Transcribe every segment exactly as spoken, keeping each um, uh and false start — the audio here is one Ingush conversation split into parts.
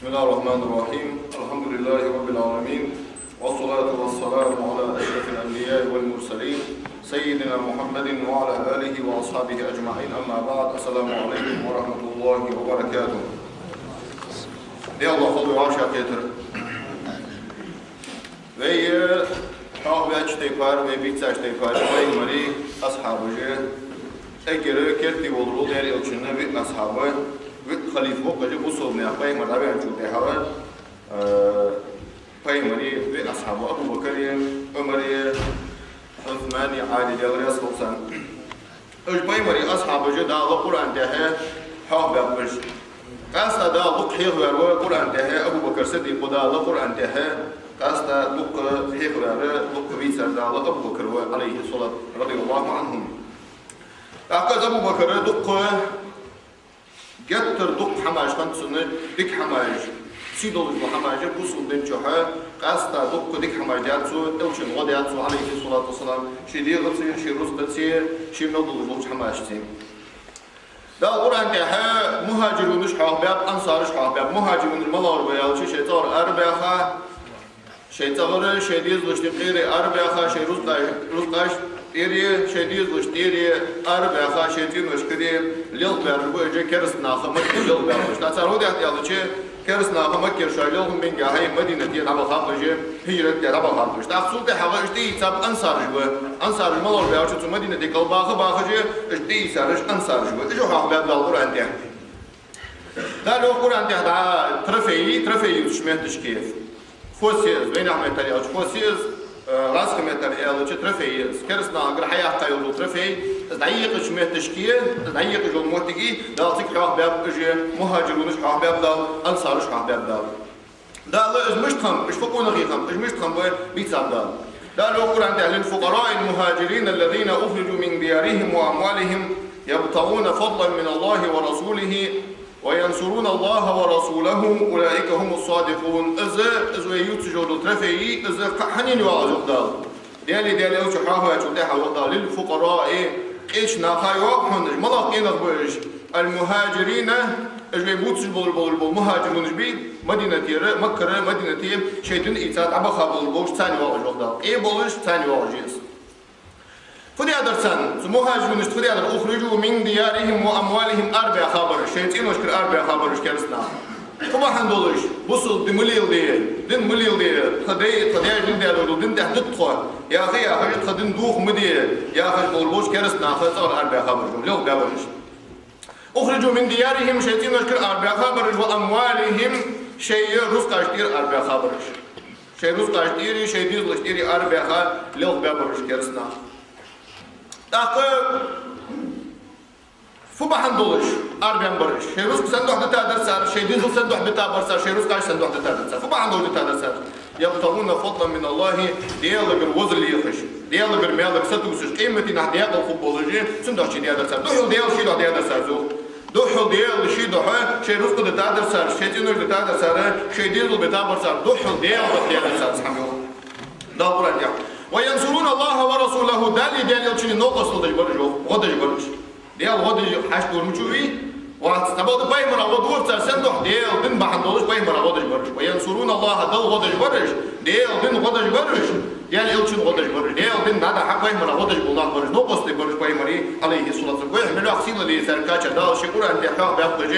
بسم الله الرحمن الرحيم. الحمد لله رب العالمين. والصلاة والسلام على أشرف الأنبياء والمرسلين سيدنا محمد وعلى آله وأصحابه أجمعين. أما بعد. السلام عليكم ورحمة الله وبركاته. Даьла хьалхашка кхетар. Вай хьоахабаьча тайпара, вай бийцача тайпара, пайхамара асхьабаш, эггара керте волаш вола Даьла Элчан виъ асхьаб, виъ халифа ва-кх уж бусалба наьха, пайхамар дӀаваьнначул тӀехьагӀа, э, пайхамара виъ асхьаб: Абу Бакр, Ӏумар, Ӏусман, Ӏали, Даьла раьза хилва царна. Уж пайхамара асхьабаш Дала Къуръан тӀа хьоахабаьб уж. Къаьстта Дала дукха хьоахаваьр ва Къуръан тӀа Абу Бакр Сиддикъ, Дала Къуръан тӀа къаьстта дукха хьоахаваьр, дукха вийцар Дала Абу Бакр ва, عليه الصلاة، رضي الله عنهم. ТӀаккха из Абу Бакр дукха геттара дукха хӀамаш хиннад цун, дика хӀамаш, сий долаш дола хӀамаш бусалба дина чухь, къаьстта дукха дика хӀамаш даьд цо, Элчан гӀо даьд цо, عليه الصلاة والسلام, ший дегӀаца, ший рузкъаца, ший мел долаш долча хӀамашца. Дала Къуръан тӀа мухӀажирунаш хьоахабаьб, ансараш хьоахабаьб. МухӀажирунаш малагӀаш ба аьлча, шоай цӀагӀара арабаьха, шоай цӀагӀара, шоай дезалашта юкъера арабаьха, шоай рузкъаш-, рузкъашта юкъера, шоай дезалашта юкъера арабаьха, шоай цӀеношкара лелхабаьраш ба уж кераста нах, Маккара лелхабаьб уж. ТӀаккха цар фу даьд аьлча, кераста нах Маккара шоаш лелхабеннаб, хӀай, Мадинате дӀабахаб уж, хӀижрат даь дӀабахаб уж. ТӀаккха цул тӀехьагӀа уж тӀаийцаб ансараш ба. Ансараш малагӀаш ба аьлча, цу Мадинате кӀал баха, бахаш, уж тӀаийцараш ансараш ба. Уж хьоахабаьб Дала Къуръан тӀа. Дала йоах Къуръан тӀа дӀа трофей, трофей ювцаш моттигашка. Фос я из, вайнаьха меттала аьлча, фос я из, э, гӀазкхий меттала аьлча, трофей я из. Кераста нахагара хьаяьккха йола трофей, из дӀаекъача моттигашка, из дӀаекъаш йола моттиг, Дала цига хьоахабаьб уж, мухӀажирунаш хьоахабаьб Дала, ансараш хьоахабаьб Дала. Дала из мишта хиннаб, уж фу къонахий хиннаб, уж мишта хиннаб бийцаб Дала. Дала йоах Къуръан тӀа: للفقراء المهاجرين الذين أخرجوا من ديارهم وأموالهم يبتغون فضلا من الله ورسوله وينصرون الله ورسوله أولئك هم الصادقون. Из, из вай ювцаш йола трофей, из кхы хьанна йоагӀа из, йоах Дала. Даьлеи Даьла Элчеи хьоахаваьчул тӀехьагӀа, йоах Дала, للفقراء, къеча наха йоагӀа хьона уж. МалагӀа къонахий ба уж? المهاجرين, уж вай бувцаш болаш, болаш бола мухӀажирунаш ба, Мадинатера, Маккара, Мадинате шоай дин ийца дӀабаха болаш болча царна йоагӀа уж, йоах Дала. Къе болаш царна йоагӀа уж я из. Фу даьдар царна? Цу мухӀажирунашта фу даьдар? أخرجوا من ديارهم وأموالهم, арабаьха бар уж, шоай цӀеношкара арабаьха бар уж кераста нах. Фу бахьан долаш? Бусалба ди ма леладе, дин ма леладе, тха даь, тха даьша дин даь долаш дола дин тӀехьа дита тхо, яхаш, яхаш, тха дин доха ма де, яхаш болаш болча кераста наха цӀагӀара арабаьха бар уж, лелхабаь бар уж. أخرجوا من ديارهم, шоай цӀеношкара арабаьха бар уж, وأموالهم, шоай рузкъашта юкъера арабаьха бар уж. Шоай рузкъашта юкъера, шоай дезалашта юкъера арабаьха, лелхабаь бар уж кераста нах. ТӀаккха фу бахьан долаш арабаьнна бар уж? Шоай рузкъа сенна духьа дита дар цар, шоай дезал сенна духьа дита бар цар, шоай рузкъаш сенна духьа дита дар цар? Фу бахьан долаш дита дар цар? يبتغون فضلا من الله, Даьлагара возал ехаш, Даьлагара маьлага сатувсаш, къематдийнахьа даькъала хургболаш, цун духьа даьдар цар. Духхьал Даьла ший духьа даьдар цар, йоах. Духхьал Даьла ший духьа шоай рузкъа дита дар цар, шоай цӀенош дита дар цар, шоай дезал бита бар цар. Духхьал Даьла духьа даьдар цар из хӀама, йоах Дала Къуръан тӀа. وينصرون الله ورسوله, Даьлеи Даьла Элчаннеи новкъостал деш бар уж, йоах, гӀо деш бар уж. Даьла гӀо деш хьашт дора мича вий? Вац. Цхьабакъда пайхамара гӀо дора цар, сенна духьа? Даьла дин бахьан долаш пайхамара гӀо деш бар уж. وينصرون الله, Даьла гӀо деш бар уж, Даьла дин гӀо деш бар уж, Даьла Элчан гӀо деш бар уж, Даьла дин дӀадахьа пайхамара гӀо деш бола нах бар уж, новкъостал деш бар уж пайхамара, عليه الصلاة والسلام. Вай хьа мел йоах сийле лийцар кача Дала ший Къуръан тӀа хьоахабаьб уж,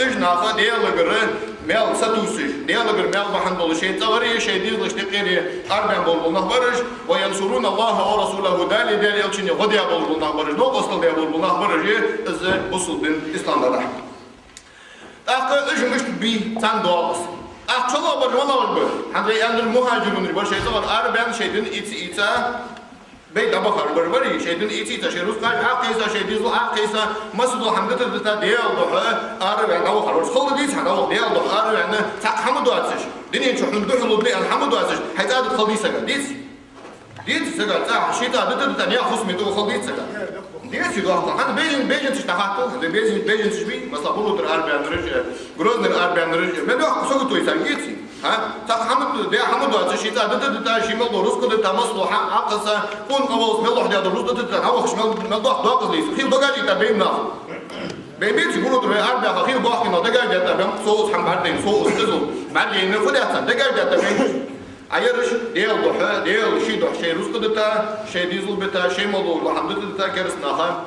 уж нах Даьлагара маьл сатувсаш, Даьлагара маьл бахьан долаш шоай цӀагӀара, шоай дезалашта юкъера арабаьнна болаш бола нах бар уж, وينصرون الله ورسوله, Даьлеи Даьла Элчаннеи гӀо даь болаш бола нах бар уж, новкъостал даь болаш бола нах бар уж, из бусалба дин, ислам дӀадахьа. ТӀаккха уж мишта бий, царна доагӀа из. ТӀаккха чӀоагӀа бараш малагӀаш ба? ХӀанз вай аьннар мухӀажирунаш ба, шоай цӀагӀара арабаьнна, шоай дин ийца, ийца, бе дӀабахараш бараш барий, шоай дин ийца, ийца, шоай рузкъаш Ӏокхайса, шоай дезал Ӏокхайса, массадола хӀама дита, дита, Даьла духьа араваьнна дӀавахар бар уж. Хала деций хьона, дӀаваха, Даьла духьа араваьнна, цхьаккха хӀама доацаш, дунен чу хьона духьал лургда аьнна хӀама доацаш, хьай цӀа дита хала дий сага, деций? Деций сага цӀа, ший цӀа дита, дита, наьха хӀусаме тӀа хала деций сага? Деций, дохка. ХӀанз бежан-, бежанцашта дӀахаттал, хӀанз бежан-, бежанцаш бий, масала, Булутара арабаьннараш, Грознера арабаьннараш, мел дохка сагота вай царга, деций? ХӀа? Цхьаккха хӀама д-, де хӀама доацаш, ший цӀа дита, дита, ший мел дола рузкъа дита, массадола хӀама Ӏокхайса, къона къаваллалца мел лохьа даь дола рузкъа дита, дӀавахаш мел, мел дохка доакъазлийца. Хила догажий тӀа бейна нах. Бейбиц гуру дурай арбаха хил бахкина дагаж дата бем соус хам бардин соус изу. Мадина фу дата дагаж дата бем. Аярш Дел духьа, Дел ши духьа шей рузкъа дата, шей дизл бита, шей малу хам дата керснаха.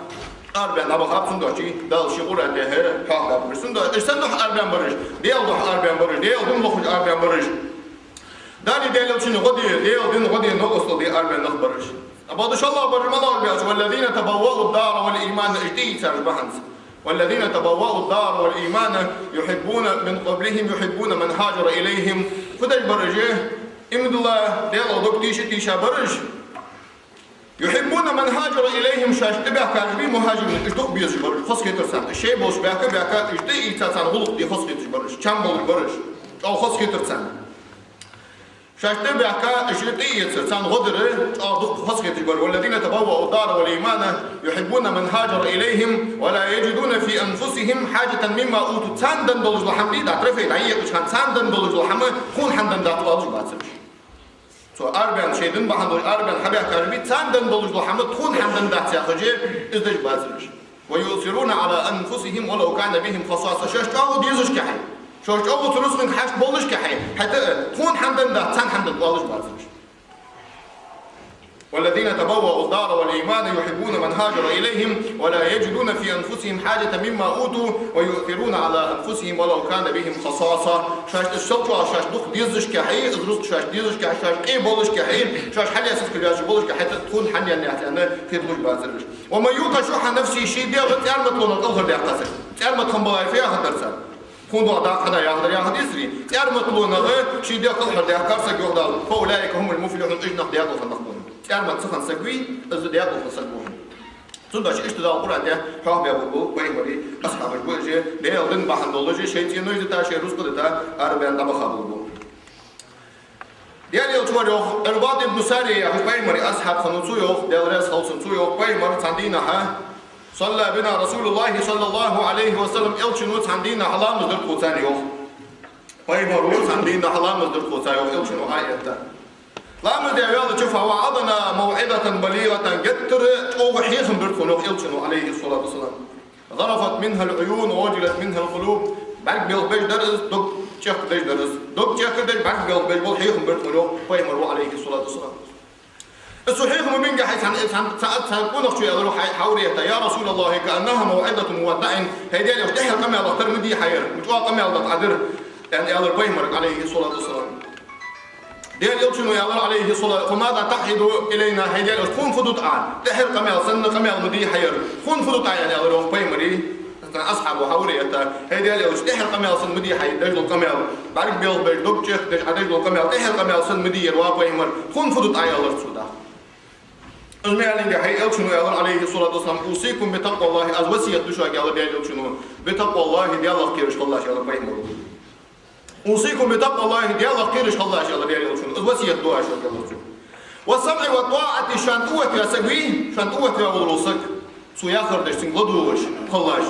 Арбан аба хаб сун дохчи, Дал ши гура дехе, хьох габ сун дохчи. Сан духьа арбан бараш, Дел духьа арбан бараш, Дел дум лохуш арбан бараш. Дали Дел шин гъоди, Дел дин гъоди но осло ди арбан нах бараш. Абаду шалла бараш мала арбан, والذين تبوأوا الدار والإيمان اجتي царж баханс. والذين تبوأوا الدار والإيمان يحبون من قبلهم يحبون من هاجر إليهم. Фу деш бараш, имдула Дел дог тиша тиша бараш. يحبون من هاجر إليهم шаш тӀабаьхкаш би мухажирин, уж дукха безаш бараш, хоза хетар царна. Шей болаш баьхка, баьхка, уж тӀаийца царна гӀулакх де хоза хеташ бараш, чам болаш бараш, чӀоагӀа хоза хетар царна. Шаш тӀабаьхка, уж тӀаийца царна гӀо дар, чӀоагӀа дукха хоза хеташ бараш. والذين تبوأوا الدار والإيمان يحبون من هاجر إليهم ولا يجدون في أنفسهم حاجة مما أوتوا царна дан долаш дола хӀама ди, да, трофей, да, екъаш хӀама, царна дан долаш дола хӀама, тхона хӀама дан дац оалаш бацараш. Цо арбан шей дин бахьан долаш арбан хьабаьхкаш би, царна дан долаш дола хӀама тхона хӀама дан дац яхаш, из деш бацараш. ويؤثرون على أنفسهم ولو كان بهم خصاصة шаш чӀоагӀа дезаш кахье, шаш чӀоагӀа цу рузкъан хьашт болаш кахье, хӀаьта тхона хӀама дан дац, царна хӀама дан оалаш бацараш. والذين تبوأوا الدار والإيمان يحبون من هاجر إليهم ولا يجدون في أنفسهم حاجة مما أوتوا ويؤثرون على أنفسهم ولو كان بهم خصاصة шаш из шал чӀоагӀа шаш дукха дезаш кахье, из рузкъа шаш дезаш кахье, шаш къе болаш кахье, шаш хьалъясас кхидяш болаш кахье, хӀаьта тхона хӀама ян яц аьнна, хетлуш бацараш. ومن يوق شح نفسه ший дегӀа цӀарматалонах кӀалхардаьккха саг. ЦӀармат хам балай фу яхар дар цар? Тхона догӀа дакъа хьада яхар, яхар дисри, цӀарматалонах ший дегӀ кӀалхардаьккхар саг йоах Дала, فأولئك هم المفلحون уж нах декъалха нах ба. ЦӀармат ца хинна саг вий, из декъалха саг ва. Цудухьа иштта Дала Къуръан тӀа хьоахабаьб бу пайхамари асхьабаш ба уж, Дела дин бахьан долаш шей цӀеной дита, шей рузкъа дита, арбан дӀабаха бу. Дела Элча вар йоах, Ирбад ибн Сария яхаш пайхамара асхьаб хиннав цо йоах, Дела раьза хилва цунна, цо йоах, пайхамар цхьан дийнахьа, صلى بنا رسول الله صلى الله عليه وسلم Элчано цхьан дийнахьа ламаз дир тхоца йоах. Пайхамаро цхьан дийнахьа ламаз дир тхоца йоах Элчано аятта. Ламаз даь ваьлча, فوعظنا موعظة بليغة геттара чӀоагӀа хьехам бир тхона йоах Элчано, عليه الصلاة والسلام. ذرفت منها العيون ووجلت منها القلوب бӀарг белхбеш дар из, дог чехкадеш дар из. Дог чехкадеш, бӀарг белхбеш бола хьехам бир тхона йоах пайхамаро, عليه الصلاة والسلام. Из цу хьехама минга хьай цхьан, цхьан, цхьан, цхьан къонахчо аьлар хьай, хьаврета, يا رسول الله كأنها موعظة مودع хӀай Дела Элча, тӀехьара къамаьл тара ма дий хьайра, чӀоагӀа къамаьл дакъа Ӏадир, аьнна, аьлар пайхамарга, عليه الصلاة والسلام. Дела Элчано аьлар, عليه الصلاة, فماذا تعهد إلينا хӀай Дела Элча, тхона фу ду Ӏа? ТӀехьара къамаьл санна къамаьл ма дий хьайра. Тхона фу ду Ӏа, аьнна, аьлар йоах пайхамара. Цхьан асхьабо хьаврета, хӀай Дела Элча, тӀехьара къамаьл санна ма дий хьай деш дола къамаьл, бӀарг белхбеш, дог чехкадеш Ӏа деш дола къамаьл, тӀехьара къамаьл санна ма дий ер, ва пайхамар, тхона фу ду Ӏа, аьлар цо дӀа. Из ма аьллинге хьай Элчано аьлар, عليه الصلاة والسلام, أوصيكم بتقوى الله аз васкет ду шуга, аьлар Дела Элчано, بتقوى الله Далах кхераш хилалаш, аьлар пайхамаро. أوصيكم بتقوى الله Далах кхераш хилалаш, аьлар Дела Элчано, из васкет ду аз шуга, аьлар цо. والسمع والطاعة шоана тӀаоттаваь саг вий, шоана тӀаоттаваь волаш вола саг, цо яхар деш цунга ладувгӀаш хилалаш.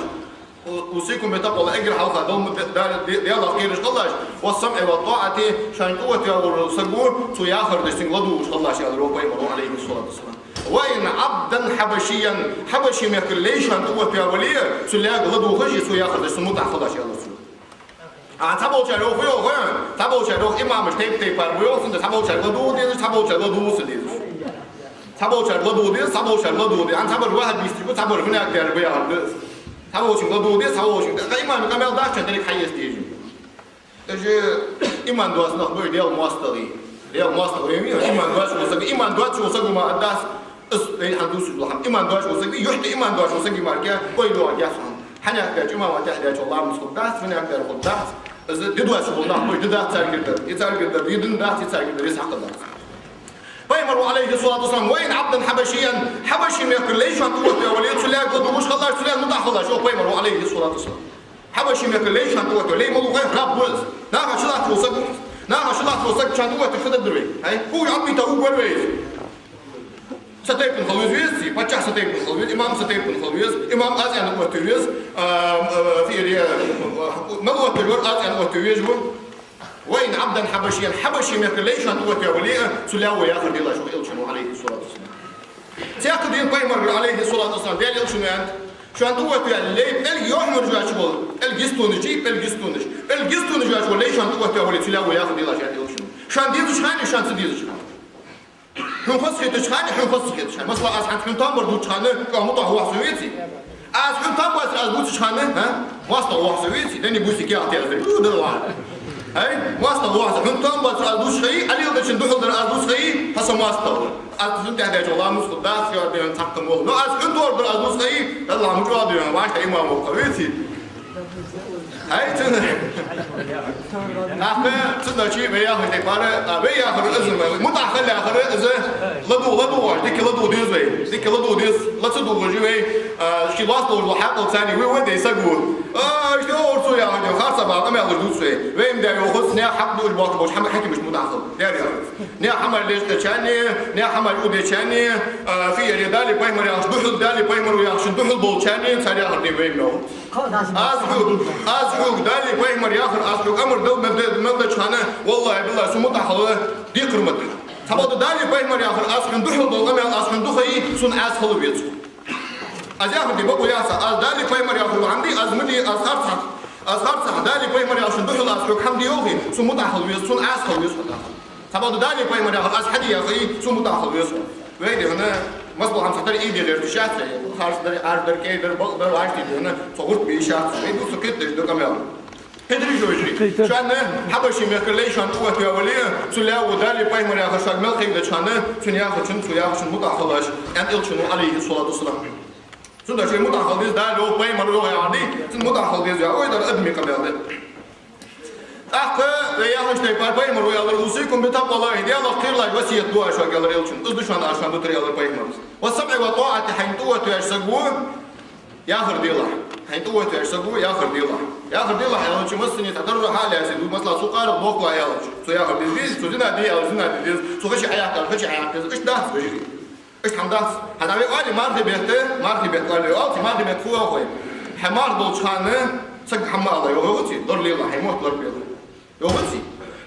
أوصيكم بتقوى الله эггара хьалха Дала, Дала, Далах кхераш хилалаш, والسمع والطاعة шоана тӀаоттаваь волаш вола саг ва, цо яхар деш цунга ладувгӀаш хилалаш, аьлар йоах пайхамаро, عليه الصلاة والسلام. وإن عبدا حبشيا хьабаший мехкара лай шоана тӀаоттаваь вале а, цу лайга ладувгӀаш, цо яхар деш цунна мутӀахь хилалаш, аьлар цо. А цхьаболчар йоах, йоах, цхьаболчар йоах, имамаш тайп-тайпара ба йоах, цунца цхьаболчар ладувгӀа дезаш, цхьаболчар ладувгӀа ца дезаш. Цхьаболчар ладувгӀа деза, цхьаболчар ладувгӀа деза. ХӀанз цхьабараш ваххабисташ ба, цхьабараш хӀунех дер ба яхар да. Цхьаболчунга ладувгӀа деза, цхьаболчунга. Ткъа имам къамаьл дац, цхьан деррига хьаэца дезаш. Уж иман доаца нах ба, Даьла моастагӀий. Даьла моастагӀий ва, иман доацаш вола саг, иман доацаш вола саг ма аргдац, из вайна хӀанз дувцаш дола хӀама. Иман доацаш вола саг, юхьтӀа иман доацаш вола саг мара кхы, ой, лоа, гяс хӀама. Хьанех беча имама тӀехьа дечо ламаз хургдац, хӀанех бер хургдац. Из де доацаш бола нах ба, де дац царгара дар, е царгара дар, е дин дац, е царгара дар, е сахьакха дац. Пайхамаро, عليه الصلاة والسلام, وإن عبدا حبشيا хьабаший мехкара лай шоана тӀаоттаваь вале, цу лайга ладувгӀаш хилалаш, цу лайга мутӀахь хилалаш, йоах пайхамаро, عليه الصلاة والسلام. Хьабаший мехкара лай шоана тӀаоттаваь, лай малув хай, раб ва из. Наха шалахь вола саг ва из. Наха шалахь вола саг шоана тӀаоттаваь хӀана дар вай? ХӀай, хӀу Ӏомита угар вай из. Са тайпан хила веза веза, паччахь са тайпан хила веза, имам са тайпан хила веза, имам аз аьнна оттаве веза, а, а, фири, а, мел оттаве вар аз аьнна оттаве веза ва. وإن عبدا حبشيا хьабаший мехкара лай шоана тӀаоттаваь вале а, цу лайга яхар делаш ва Элчано, عليه الصلاة والسلام. Цхьаькха дийнахьа пайхамаргара, عليه الصلاة والسلام, Даьла Элчано аьннад: Шоана тӀаоттаваь лай, пӀелг йохьмаржача вола, пӀелг йистонаш, пӀелг йистонаш, пӀелг йистонаш йоацаш вола лай шоана тӀаоттаваь вале, цу лаьво яхар делаш яр Элчано. Шоана дезача хана, шоана ца дезача хана. Хьона хоза хетача хана, хьона хоза ца хетача хана. Масала, аз хӀанз хьона там бар дувцача хана, кӀоа мутӀахьа вахь со веций? Аз хьона там бацар аз дувцача хана, а? МоастагӀа вахь со веций? Дани буси кеа тезар. Ю, да ва. Ай, моастагӀа вахь со. Хьона там бацар аз дувцача хана, Ӏалил дачун духьал дар аз дувцача хана, хьо са моастагӀа ва. Аз цун тӀехьа даьча ламаз хургдац, йоа, ден цхьаккха мол. Но аз хьона тӀора дар аз дувцача хана, Аллахь мучӀоагӀа ден, вӀашта имам ва хьо веций? Ай, цун. ТӀаккха цудухьа вай яхар тӀаккха, а, вай яхар из ма, мутӀахьа хила яхар из, ладувгӀа, ладувгӀа, дика ладувгӀа деза вай. Дика ладувгӀа деза, ла ца дувгӀаш вай, а, ший лоаста долча хьакъал царна вай ваде саг ва. А, иштта орцо яхар, харцахьа бала къамаьлаш дувц вай. Вай ма даь йоах, наьха хьакъ дуаш болх болча хьама хьакимашта мутӀахьа хила. Даьра яхар. Наьха хьамал лечкъачарна, наьха хьамал удечарна, а, фиер Далеи пайхамареи яхаш духьал, Далеи пайхамареи яхаш духьал болчарна, цар яхар де вай ма йоах. Аз хьога, аз хьога Далеи пайхамареи яхар, аз хьога амар дала мел де-, мел деча хана, валлахӀи, биллахӀи, сона мутӀахьа хила декхар ма да. Цхьабакъда Далеи пайхамареи яхар, аз хьона духьал дола къамаьл, аз хьона духьа йий, сона Ӏаса хила веза. Аз яхар де бакъо яц, аз Далеи пайхамареи яхар хӀама дий, аз ма дий, аз харцахьа, аз харцахьа Далеи пайхамареи яхаш духьал аз хьога хӀама де йоахий, сона мутӀахьа хила веза, сона Ӏаса хила веза хьо тӀаккха. Цхьабакъда Далеи пайхамареи яхар, аз хьа де яхий, сона мутӀахьа хила веза хьо. Вай дехана, масала, хӀанз цхьатарра Ӏуйре гӀерташ яц вай. Харц дар, Ӏаж дар, кӀай дар, бакъ дар, вӀашта дехана, цу гӀурт бе йиш яц. Вай дувца кхетадеш да къамаьл. Хетарий, йижарий? Шоана хьабаший мехкара лай шоана тӀаоттаваь вале, цу лаьво Далеи пайхамареи яхар шоага мел кхайкадеча хана, цун яхачунна, цо яхачунна мутӀахьа хилалаш, аьннад Элчано, Ӏалайхи ссалату вассалам. Цудухьа мутӀахьа хила деза, Дала йоах, пайхамара йоах яхар дий, цунна мутӀахьа хила деза, вай дар адамий къамаьл да. ТӀаккха вай яхача тайпара пайхамара аьлар: «أوصيكم بتقوى الله», Даьлах кхералаш васкет ду аз шоага, аьлар Элчано. Из да шоана аз шоана дутар, аьлар пайхамара. «والسمع والطاعة», хьайна тӀаоттаваь саг ва, яхар делахь. Хьайна тӀаоттаваь саг ва, яхар делахь. Яхар делахь аьлча, массане цхьа даржа хьа а лаьце ду, масала, цу къарах бохкалахь аьлча, цо яхар де деза, цо зина де аьлча, зина де деза, цо хачи Ӏояьккха аьлча, хачи Ӏояккха деза. Иштта дац, вежарий. Иштта хӀама дац. ХӀанз вай оалий мархий бетта, мархий бетта оалий вай, оалий мархий бетта фу оал вай? Хьо марха долча хана сага хӀама ала йоах, йоах цо, лоралелахь, хьай мотт лорабелахь. Йоах цо.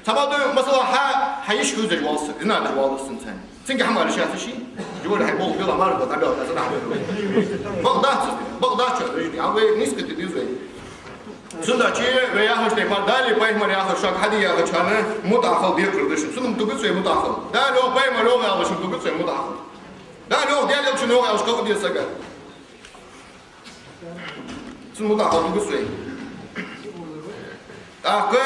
Цхьабакъда, масала, хьа, хьа йиша хьувзаш вола саг, зина деш вола саг цунца. Цунга хӀама ала йиш яц ший? Жура хьай болх бела марха, дӀабелха, цӀа дӀахьо. Бакъ дац из, бакъ дац из, вежарий, а вай нийса кхетаде деза вай. Цудухьа вай яхача тайпара Далеи пайхамареи яхар шоага хьа де яхача хана мутӀахьа хила декхар да шоана. Цунна ма тугат вай мутӀахьа хила. Дала йоах, пайхамара йоах аьлча, ма тугат вай мутӀахьа хила. Дала йоах, Даьла Элчано йоах аьлча, кхаъ де сага. Цунна мутӀахьа хила тугат вай. ТӀаккха,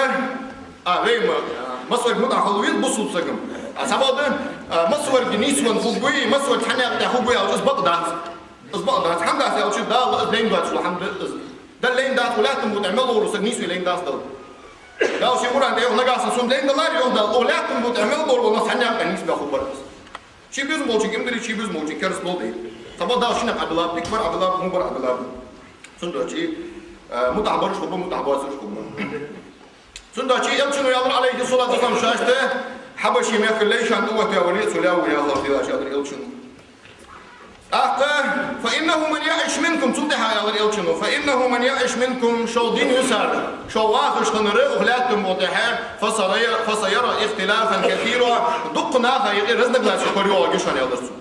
а, вай ма, а, массаварга мутӀахьа хила веза бусалба сага. А, цхьабакъда, а, массаварга нийсвенна хургвий, массаварга цхьан наькъа тӀа хургвий аьлча, из бакъ дац. Из бакъ дац. ХӀана дац аьлча, Дала из лайна доацаш дола хӀама да из. Далла лайна дац, укх лаьттан букъа тӀа мел вар саг нийсве лайна дац Далла. Дала ший Къуръан тӀа йоах, нагахьа санна сона лайна даларе, йоах Дала, укх лаьттан букъа тӀа мел вар ва, цхьан наькъа тӀа нийсбаь хургбар из. Ший безам болчунга иман дилла, ший безам болчунга кераста ловш да. Цхьабакъда Дала ший наькъа Ӏобиллаб, дика бар Ӏобиллаб, хӀама бар Ӏобиллаб. Цудухьа, а, мутӀахьа бараш хургба, мутӀахьа боацараш хургба. Цудухьа Элчано аьлар, Ӏалайхи ссалату вассалам, шоашта, хьабаший мехкара лай шоана тӀаоттаваь вале, цу лаьво яхар делаш, аьлар Элчано. ТӀаккха, «فإنه من يعش منكم», цул тӀехьа аьлар Элчано, «فإنه من يعش منكم», шул дийна висар, шул вахаш хиннар укх лаьттан букъа тӀа, «فسيرى، فسيرى اختلافا كثيرا», дуккха наха юкъе разногласеш кора йоагӀаргья шоана, аьлар цо.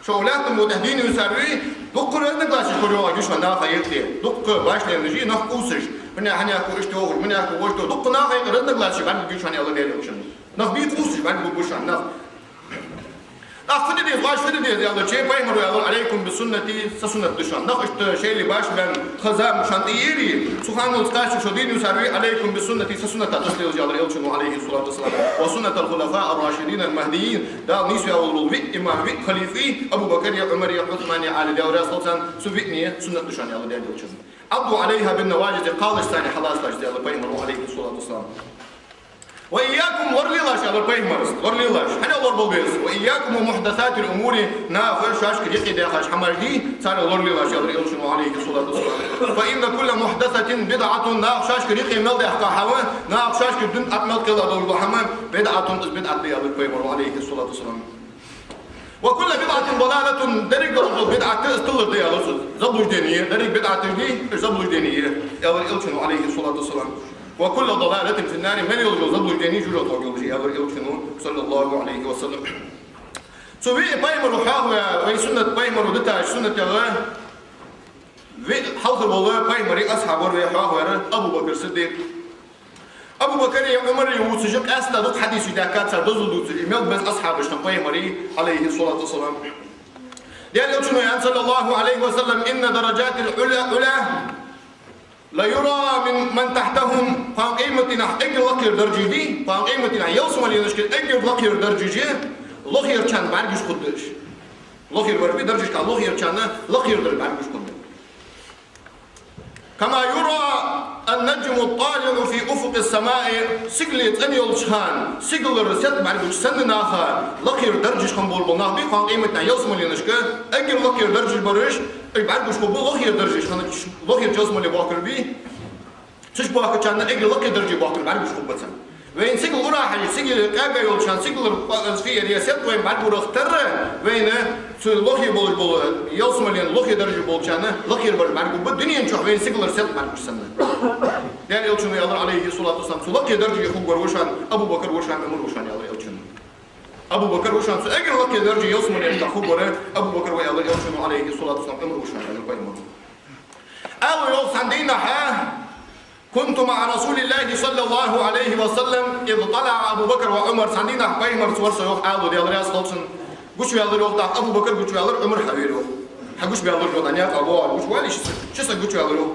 Шул лаьттан букъа тӀа дийна висар вий, дуккха разногласеш кора йоагӀаргья шоана наха юкъе. Дуккха башха лайнаш, нах кхувсаш, мунехьа хьанехко иштта йоахаш, мунехьа вожа тоха, дуккха наха юкъе разногласеш бӀаргагургья шоана, аьлар Даьла Элчано. Нах бий кхувсаш бӀаргагургба шоана, нах. ТӀаккха фу де деза, вай фу де деза аьлча, пайхамара аьлар: «عليكم بسنتي», са суннат да шоана. Нах иштта шоайла башха бен тха зама шоана тӀаерий, цу ханал кхаччалца шо дийна висар вий, «عليكم بسنتي», са суннатах тасделаш, аьлар Элчано, Ӏалайхи ссалату вассалам, «وسنة الخلفاء الراشدين المهديين», Дала нийсваь волаш вола виъ имам, виъ халифа, Абу Бакр а, Ӏумар а, Ӏусман а, Ӏали, Даьла раьза хилва царна, цу виъний суннат да шоана, аьлар Даьла Элчано. «عضوا عليها بالنواجذ», кхалашца царна хьалацалаш, аьлар пайхамара, Ӏалайхи ссалату вассалам. «وإياكم», лоралелаш, аьлар пайхамара, лоралелаш. Хьанах лорабала беза? «وإياكم ومحدثات الأمور», наха шоашкара юкъе даьхача хӀамаш дий, царех лоралелаш, аьлар Элчано, Ӏалайхи ссалату вассалам. «فإن كل محدثة بدعة», наха шоашкара юкъе мел даьхка хӀама, наха шоашкара дина тӀа мел кхелла долаш дола хӀама, «بدعة», из бидӀат да, аьлар пайхамара, Ӏалайхи ссалату вассалам. «وكل بدعة ضلالة», деррига долаш дола бидӀат из тилар да, аьлар цо. Заблуждение, деррига бидӀаташ дий, уж заблуждение я, аьлар Элчано, Ӏалайхи ссалату вассалам. «وكل ضلالة في النار», мел йолаш йола заблуждение жожагӀате йолаш я, аьлар Элчано, саллаллахӀу Ӏалайхи ва саллам. Цу виъ пайхамара хьоахаваь, вай суннат, пайхамара дитача суннатах Вай хьалха вола пайхамара асхьабех вай хьоахавар Абу Бакр Сиддикъ. Абу Бакри Ӏумари вувцаш, къаьстта дукха хьадисаш даьхкад цар дозал дувцаш, из мел беза асхьабаш хиннаб пайхамара, Ӏалайхи ссалату вассалам. Даьла Элчано аьннад, саллаллахӀу Ӏалайхи ва саллам: «إن درجات العلى، العلى لا يرى من، من تحتهم». Кхоана къематдийнахьа эггара лакхера даржаш да, кхоана къематдийнахьа ялсмаленашка эггара лакхера даржаш да лохерчарна бӀаргагуш хургда уж. Лохера бараш ба даржашка, лохерчарна лакхера даржаш бӀаргагуш хургда. «كما يرى النجم الطالع في أفق السماء». Сигала цӀена йолча хана сигалара седа бӀаргагуш санна наха лакхера даржаш хинна болаш бола нах ба, кхоана къематдийнахьа ялсмаленашка эггара лакхера даржаш бараш, уж бӀаргагуш хургба лохера даржаш хиннача, лохерча ялсмале боахкараш ба. Цу чу боахкачарна эггара лакхе дарже боахкараш бӀаргагуш хургба царна. Вайна сигала ура хьажа, сигала къаьга йолча хана, сигалара къа-, фиер е сет вайна бӀаргагурах тара, вайна цу лохе болаш бола, ялсмален лохе дарже болчарна лакхера бараш бӀаргагургба, дунен чухь вайна сигалара сет бӀаргагуш санна. Даьла Элчано аьлар, Ӏалайхи ссалату вассалам, цу лакхе дарже хургвар ва шоана Абу Бакр ва шоана Ӏумар ва шоана, аьлар Элчано. Абу Бакр ва шоана, цу эггара лакхе дарже ялсмален тӀа хургвар Абу Бакр ва, аьлар Элчано, Ӏалайхи ссалату вассалам, Ӏумар ва шоана, аьлар пайхамара. Ала йоах цхьан дийнахьа: «كنت مع رسول الله صلى الله عليه وسلم إذ طلع أبو بكر وعمر». Цхьан дийнахьа пайхамарца вар со, йоах, ала, Даьла раьза хилва цунна. Гучаваьлар, йоах, тӀаккха Абу Бакр гучаваьлар, Ӏумар хьавера, йоах. Хьагучабаьлар, йоах, дӀа наькъа боагӀа, гучаваьлар ши саг, ши саг гучаваьлар, йоах.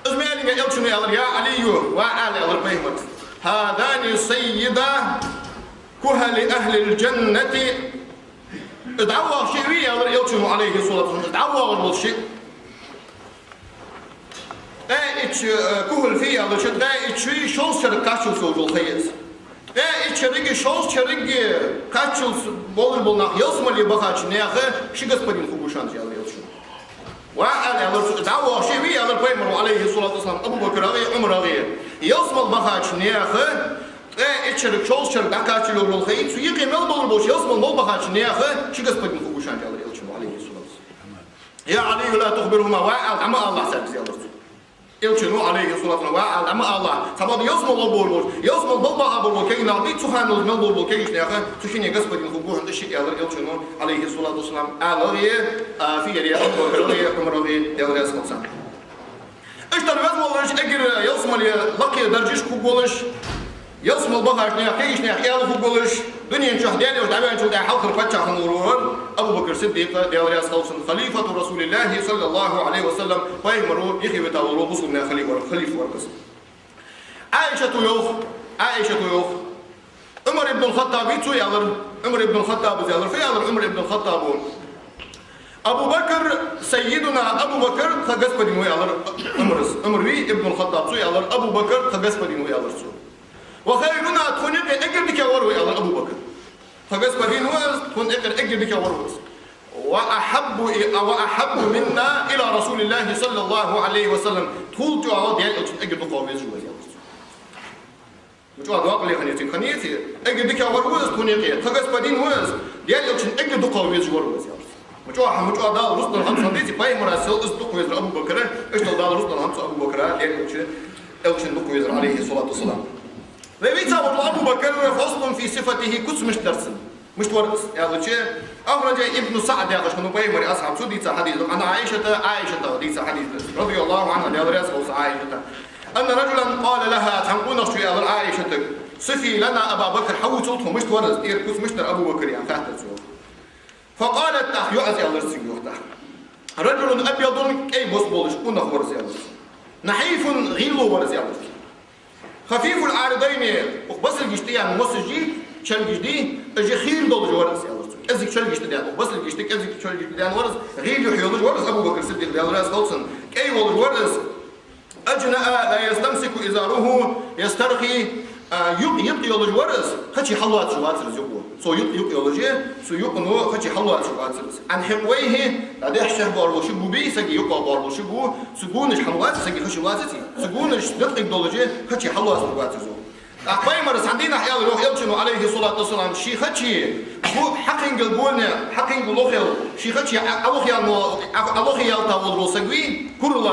Из ма аьллинге Элчано аьлар: «يا علي», ва Ӏаьла, аьлар пайхамарца. «هذان سيدا كهل أهل الجنة». Из дӀавоагӀаш шиъ вий, аьлар Элчано, Ӏалайхи ссалату вассалам, из дӀавоагӀаш вола шиъ. Ткъаь итт шу, э, кухӀл фий аьлча, ткъаь итт шуи шовзткъа шерага кхаччалца йолаш йола ха я из. Ткъаь итт шерага, шовзткъа шерага кхаччалца болаш бола нах ялсмале бахача наьха ши господин хургва шоана, аьлар Элчано. «Ва Ӏаьла», аьлар цо, дӀавоагӀаш шиъ вий, аьлар пайхамара, Ӏалайхи ссалату вассалам, Абу Бакрагеи Ӏумарагеи. Ялсмале бахача наьха ткъаь итт шерага, шовзткъа шерага дӀакхаччалца йолаш йола ха я из, цу юкъе мел болаш болча ялсмале мел бахача наьха ши господин хургва шоана, аьлар Элчано, Ӏалайхи ссалату вассалам. «يا علي لا تخبرهما», ва Ӏаьла, дӀа ма алалахь царга из, аьлар цо. Элчано, Ӏалайхи ссалату вассалам, ва Ӏаьла, дӀа ма алалахь. Цхьабакъда ялсмале мел болаш бола, ялсмале мел баха болаш бола кагий нах бий, цу хана мел болаш бола кагийча наьха цу шинне господин хургва хьона из шиъ, аьлар Элчано, Ӏалайхи ссалату вассалам, Ӏаьлагеи, а, фиереи, Абу Бакрагеи, Ӏумарагеи, Даьла раьза хилва царна. Иштта веза волаш, эггара ялсмале лакхе даржашка хургволаш, ялсмале бахача наьха, кагийча наьха аьла хургволаш, дунен чухь Даьла Элча дӀаваьнначул тӀехьагӀа хьалхара паччахь хиннавар Абу Бакр Сиддикъ, Даьла раьза хилва цунна, خليفة رسول الله صلى الله عليه وسلم, пайхамара юхе вита вола бусалба наьха халиф вар-, халиф вар из. Ӏайшата йоах, Ӏайшата йоах. Ӏумар ибн аль-ХаттӀаб вий цо аьлар, Ӏумар ибн аль-ХаттӀаба из аьлар, фу аьлар Ӏумар ибн аль-ХаттӀаба? «أبو بكر سيدنا», Абу Бакр тха господин ва, аьлар Ӏумара. Ӏумар вий, ибн аль-ХаттӀаб, цо аьлар, Абу Бакр тха господин ва, аьлар цо. «وخيرنا», тхона юкъе эггара дикагӀвар ва, аьлар Абу Бакр. Тха господин ва из, тхона юкъера эггара дикагӀвар ва из. «وأحب، وأحب منا إلى رسول الله صلى الله عليه وسلم». Тхол чӀоагӀа Даьла Элчанна эггара дукхагӀа везаш ва из, аьлар цо. Ма чӀоагӀа докъале хиннай цунга, хиннай цунга. Эггара дикагӀвар ва из тхона юкъе, тха господин ва из, Даьла Элчанна эггара дукхагӀа везаш вар ва из, аьлар цо. Ма чӀоагӀа, ма чӀоагӀа Дала рузкъа дар хӀанз ца дийци, пайхамара сел из дукха везар Абу Бакр, иштта Дала рузкъа дар хӀанз цу Абу Бакра, Даьла Элча, Элчанна дукха везар, Ӏалайхи ссалату вассалам. Вай вийца вола Абу Бакр, «فصل في صفته», куц мишта дар цун. Мишта вар из аьлча, أخرجه ابن سعد яхаш хиннав пайхамара асхьаб, цо дийца хьадис да, عن عائشة, Ӏайшатагара дийца хьадис да, رضي الله عنها, Даьла раьза хилва цунна, Ӏайшата. أن رجلا قال لها, цхьан къонахчо аьлар Ӏайшатага: «صفي لنا أبا بكر», хьавувцал тхона, мишта вар из, тӀера куц мишта дар Абу Бакр, аьнна, хаьттар цо. فقالت, тӀаккха йоах из, аьлар цунга, йоах тӀаккха: «رجل أبيض», кӀай бос болаш къонах вар из, аьлар цо. «نحيف», гӀийло вар из, аьлар цо. «خفيف العارضين», укх басилгаш тӀа яьнна мосаш, чергаш дий, уж хийра долаш вар из, аьлар цо. КӀезига чергаш тӀа даьнна, укх басилгаш тӀа кӀезига чергаш тӀа даьнна вар из, гӀийла юхь йолаш вар из Абу Бакр Сиддикъ, Даьла раьза хилва цунна. КӀай волаш вар из. «أجنأ لا يستمسك إزاره يسترخي», а, юкъ йикъ йолаш вар из, хачи хьалоацаш вацар из юкъо. Цо юкъ йикъ йолаш, цу юкъо хачи хьалоацаш вацар из. «عن حقويه», дӀадехьа-сехьа боагӀаш бола ши гу бий, сага юкъе боагӀаш бола ши гу, цу гунаш хьалоац, сага хачи лоацац, цу гунаш дӀатӀакхийга долаш, хачи хьалоацаш вацар из. ТӀаккха пайхамара цхьан дийнахьа аьлар, йоах Элчано, Ӏалайхи ссалату вассалам, ший хачи гу хьакхийгал гонна, хьакхийгал лохел, ший хачи Ӏа-, Ӏалохъяьнна, Ӏа-, Ӏалохъяьлта волаш вола саг вий, курал.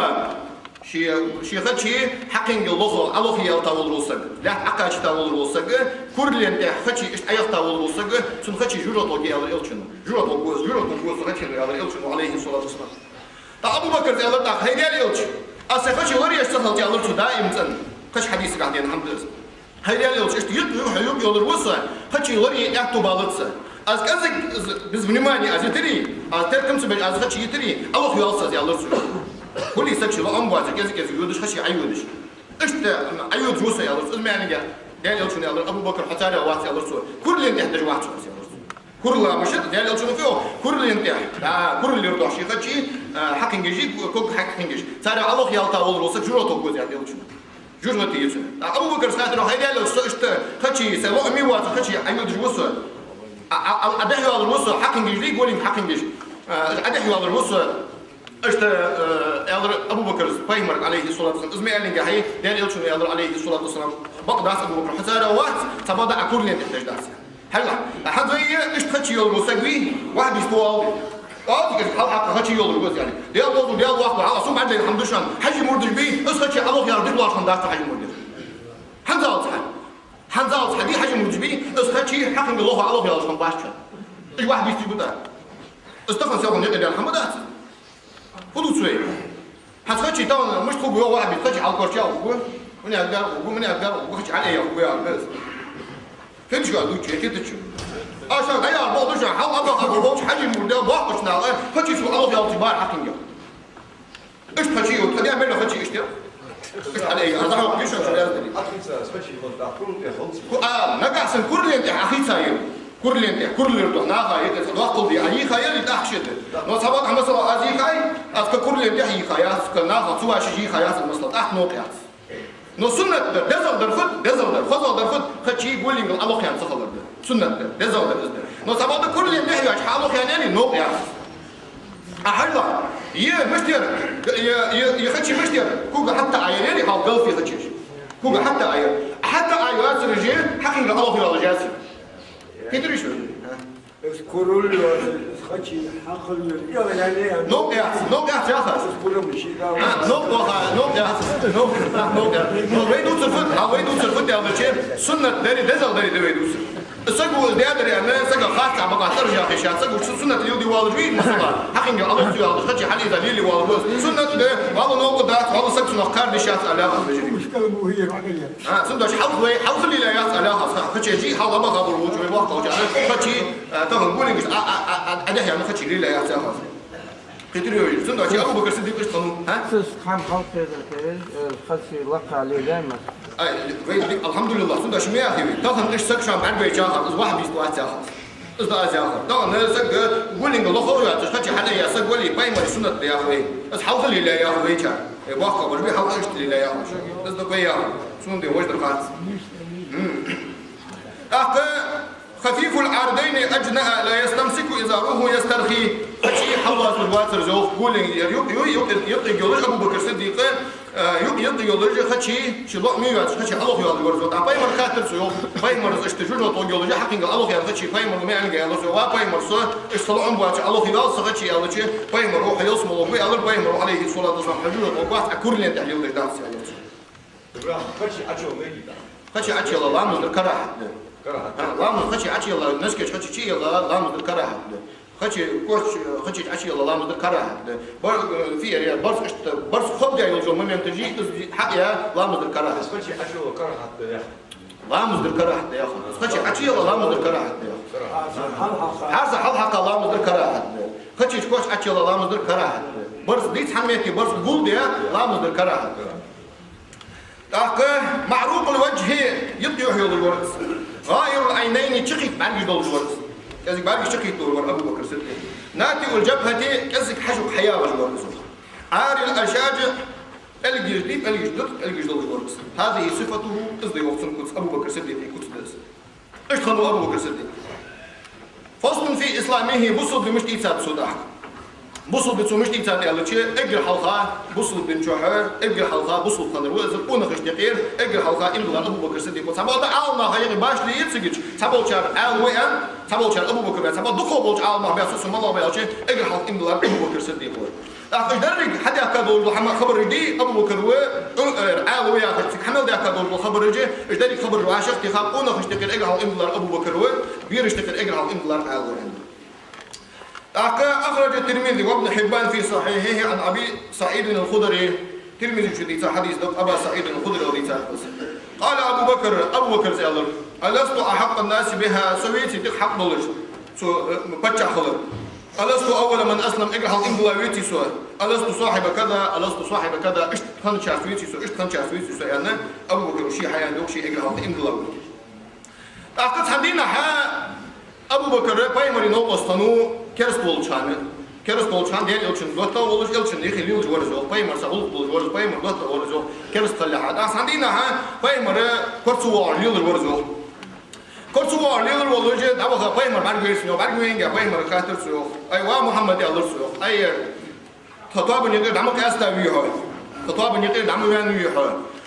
Ший, ший хачи хьакхийгал лохел, Ӏалохъяьлта волаш вола саг, лаьтта Ӏокхачийта волаш вола саг, курален тӀа хачи иштта Ӏояхийта волаш вола саг, цун хачи жожагӀате гӀоргья, аьлар Элчано. ЖожагӀате гӀоргва из, жожагӀате гӀоргва из хачи, аьлар Элчано, Ӏалайхи ссалату вассалам. ТӀаккха Абу Бакра аьлар тӀаккха: «ХӀай Даьла Элча, аз сай кхачий лораеш ца хилча», аьлар цо, даим цӀена. Кхыча хьадиса тӀа денна хӀама да из. «ХӀай Даьла Элча, иштта юкъ, юкъ, юкъ йолаш ва со, кхачий лорае аьттув балац са. Аз кӀеззига, из, без внимания аз йитаре, аз теркам ца беш аз кхачий йитаре, Ӏалох йоал со из», аьлар цо. Хулий саг ший лоӀам боацаш, кӀеззига-кӀеззига йодаш, кхачий Ӏойодаш. Иштта Ӏойодаш ва со, аьлар цо. Из маьӀнагахьа Даьла Элчано аьлар: «Абу Бакр, хьо царех вац», аьлар цо. «Курален тӀа даже вац хьо», аьлар цо. Куралаш да, Даьла Элчано фу йоах, курален тӀа. Да, курал лорадеш ший кхачий, а, хьакхийгаш, ког хьакхийгаш. Царех Ӏалох ялийта волаш вола саг жожагӀате гӀоргва из, аьлар Даьла Элчано. ЖожагӀате еза. А Абу Бакра хаьттар: «ХӀай Даьла Элча, со иштта кхачий, сай лоӀаме воацаш кхачий Ӏойодаш ва со. А, а, а, Ӏодехьаваьлар ва со, хьакхийгаш, голенга хьакхийгаш. А, Ӏодехьаваьлар ва со». Иштта, э, аьлар Абу Бакра пайхамарга, Ӏалайхи ссалату вассалам. Из ма аьллинге, хӀай Даьла Элчано аьлар, Ӏалайхи ссалату вассалам: «Бакъ дац, Абу Бакр, хьо царех вац, цхьабакъда Ӏа курален тӀа даже дац». ХӀаьта, хӀанз вай иштта кхачий йолаш вола саг вий, ваххабист ва аьле. Оал, тӀаккха хьалхьакха кхачий йолаш ва из, яӀни. Даьла воацар, Даьла воккха ва, хьажал, сона бӀаргадайна хӀама да шоана, хьажий мурдаш бий, из кхачий Ӏалох ялар дика лоархӀам дац хьажий мурдаш. ХӀанзалца хьа. ХӀанзалца хьа дий хьажий мурдаш бий, из кхачий хьакхийга лоха Ӏалох ялар хӀама бац шоана. Уж ваххабисташ ба тӀаккха. Из тахан селхан юкъе даьнна хӀама дац. Фу дувц вай? Хьа кхачий тахан мишта хургва, ваххабист кхачий Ӏалкорча гӀоргва, мунегӀа гӀоргва, мунегӀа гӀоргва, кхачий Ӏояьлча гӀоргва яхар да из. Хеташ ва дувцаш, хетача. Аша дӀаяхар боху шоана, хьал Ӏабаха болча хьажий мурдаш, боккхача наха, кхачий цу Ӏалох ялийта бар хьакхийга. Иштта кхачий йола, тха даь мел кхачий иштта. Иштта хьале, аз хьо бишан шо яздали. Ӏохийца, кхачий хӀанз тӀаккха курал тӀа хилча. Ку-, а, нагахьа санна курален тӀа Ӏохийца ер. Курален тӀа, курал лорадеш наха, е тӀа доккхал де, Ӏойийха ер, тӀаккха шедар. Но цхьабакъда, масала, аз йийхай, аз кхы курален тӀа йийха яц, кхы наха цу вӀаший йийха яц, масала, тӀаккха новкъа яц. Но суннат дар, дезагӀа дар фуд, дезагӀа дар, хозагӀа дар фуд, кхачий голенгал Ӏалох яьнна ца хилар да. Суннат дар, дезагӀа дар из да. Но цхьабакъда курален тӀа йоацаш хьалох яьнна яле, новкъа яц. А хьажал, е мишта яр, е, е, е кхачий мишта яр, кога хьатта Ӏояьр яле, хьал галфи кхачеш. Кога хьатта Ӏояьр. Хьатта Ӏойоацар же, хьакхийга Ӏалох йоалаш яц. Кхетарий шо? Из курал йоацаш, из кхачий хьакхал йоацаш, я, я, я, я. Новкъа яц, новкъа яц яхар. Из курал ший дала. А, новкъа ваха, новкъа яц, новкъа, новкъа яц. Но вай дувцар фуд, а вай дувцар фуд аьлча, суннат дари, дезагӀа дари да вай дувцар. Саго из даьдар аьнна, сага харцахьа бакъахьа тӀара яхаш яц, саго су-, суннат леладе воаллаш вий, масала, хьакхийга Ӏалох ца йоалаш, кхачий хьалийца лелае воаллаш ва из. Суннат да, валла новкъа дац, валла саг цунах кхардаш яц, аьле яхар да жи. А, цудухьа хьалха вай, хьалха лелаяь яц, аьле яхар, кхачий жи, хьалха бакъахьа болаш волча вай боккхагӀчар, кхачий, а, тахан голенгаш, а, а, а, а, Ӏодехьаяь кхачий лелаяь яц яхар. Кхетарий вай, цудухьа Абу Бакр Сиддикъ иштта хиннав, а? Цу стхьам хьалкхезар хезаш, э, кхачий лакха лелаяьй мара. Ай, вай, алхьамдулиллахӀ, цудухьа ма яхий вай. Тахан иштта саг шоана бӀаргавайча яхар, из ваххабист вац яхар. Из да аз яхар. Тахан саг, э, голенгал лоха йоацаш, кхачий хьалъяь саг вале, пайхамара суннат да яхар вай. Из хьалха лелаяь яхар вайчар. Э, боккхагӀбараш бий хьалха иштта лелаяь яхар. Из да вай яхар. Сона де вож дар хац. М. ТӀаккха خفيف العرضين أجنأ لا يستمسك إزاره يسترخي. Кхачий хьаллоацалуш вацар из, йоах, голенгал юкъ, юкъ, юкъ, юкъ йолаш Абу Бакр Сиддикъа, э, юкъ, юкъ йолаш кхачий, ший лоӀаме йоацаш кхачий Ӏалох йоалаш вар из. ТӀаккха пайхамарага хаьттар цо, йоах, пайхамара иштта жожагӀате гӀоргйолаш хьакхийга Ӏалох яьнна кхачий пайхамарага ма аьннинге, аьлар цо: «Ва пайхамар, со иштта са лоӀам боацаш Ӏалох йоал са кхачий», аьлча, пайхамара: «Хьо ялсмале вуй», аьлар пайхамара, Ӏалайхи ссалату вассалам, «хьо жожагӀате гӀоргвац, Ӏа курален тӀа леладеш дац», аьлар цо. Кхачий Ӏочуяла мегий тӀаккха? Кхачий Ӏочуяла ламаз дар карахьат да. Карахьат. А, ламаз кхачий Ӏочуяла, носкеш кхачий чуяла ламаз дар карахьат да. Кхачий коч, кхачий Ӏочуяла ламаз дар карахьат да. Бар-, э, фиер я, барзкъа иштта, барзкъа хобдаь йолча моменташка из хьакъ я, ламаз дар карахьат да. Кхачий Ӏочуяла карахьат да яхар. Ламаз дар карахьат да яхар. Кхачий Ӏочуяла ламаз дар карахьат да яхар. Карахьат. Хьарса хьалхьакха ламаз дар карахьат да. Кхачий коч Ӏочуяла ламаз дар карахьат да. Барзкъа дийца хьаметте, барзкъа гулдаь, ламаз дар карахьат да. ТӀаккха معروق الوجه, йикъ юхь йолаш вар из. غائر العينين, чу кхийтта бӀаргаш долаш вар из. КӀезига бӀаргаш чу кхийтта долаш вар Абу Бакр Сиддикъ. ناتئ الجبهة, кӀезига хьажа юкъ хьаяь волаш вар из. عاري الأشاج, пӀелгаш дий, пӀелгаш да, пӀелгаш долаш вар из. هذه صفته, из да, йоах, цун куц, Абу Бакр Сиддикъа куц да из. Иштта хиннав Абу Бакр Сиддикъ. فصل في إسلامه, бусалба ди мишта ийцад цо тӀаккха. Бусалба ди цо мишта ийцад аьлча, эггара хьалха бусалба дина чухь, эггара хьалха бусалба хиннар ва из, къонахашта юкъера эггара хьалха иман диллар Абу Бакр Сиддикъ ва. Цхьабакъда Ӏаламнаха юкъе башха ле ца гича, цхьаболчар аьла ва аьнна, цхьаболчар Абу Бакр ва аьнна, цхьабакъда дукхагӀболча Ӏаламнаха баьхаб, со маллагӀа ба аьлча, эггара хьалха иман диллар Абу Бакр Сиддикъ ва. ТӀаккха уж деррига хьадаьхка долаш дола хӀама, хабараш дий, Абу Бакр ва, э, аьла ва яхача цига хьа мел даьхка долаш дола хабараш, уж деррига хабараш вӀашагӀтеха, къонахашта юкъера эггара хьалха иман диллар Абу Бакр ва, берашта юкъера эггара хьалха иман диллар Ӏаьла ва аьнна. ТӀаккха أخرج الترمذي وابن حبان في صحيحه عن أبي سعيد الخدري. Тирмизе чу дийца хьадис да, Абу СаӀид аль-Худре дийцад из. قال أبو بكر, Абу Бакра аьлар: ألست أحق الناس بها, со веций дика хьакъ долаш цу, э, паччахь хилар? ألست أول من أسلم, эггара хьалха иман дилла веций со? ألست صاحب كذا، ألست صاحب كذا, иштта хинначарех веций со, иштта хинначарех веций со, аьнна, Абу Бакра ше хьаяьннай, йоах, ше эггара хьалха иман дилла веций. ТӀаккха цхьан дийнахьа Абу Бакр пайхамара новкъост хиннав, кераста волча хана. Кераста волча хана Даьла Элчан доттагӀа волаш, Элчан юхе лелаш вар из, йоах, пайхамарца гӀулакх долаш вар из, пайхамара доттагӀа вар из, йоах, кераста хилалехьа. ТӀаккха цхьан дийнахьа пайхамар корца воагӀаш лелаш вар из, йоах. Корца воагӀаш лелаш волаш, дӀаваха пайхамар бӀаргавайра цунна, йоах, бӀаргавайнга пайхамара хаьттар цо, йоах: «Ай, ва Мухьаммад, — аьлар цо, — йоах, — ай, тха тоабан юкъера дӀа ма къаьста вий хьо? Тха тоабан юкъера дӀа ма ваьнна вий хьо?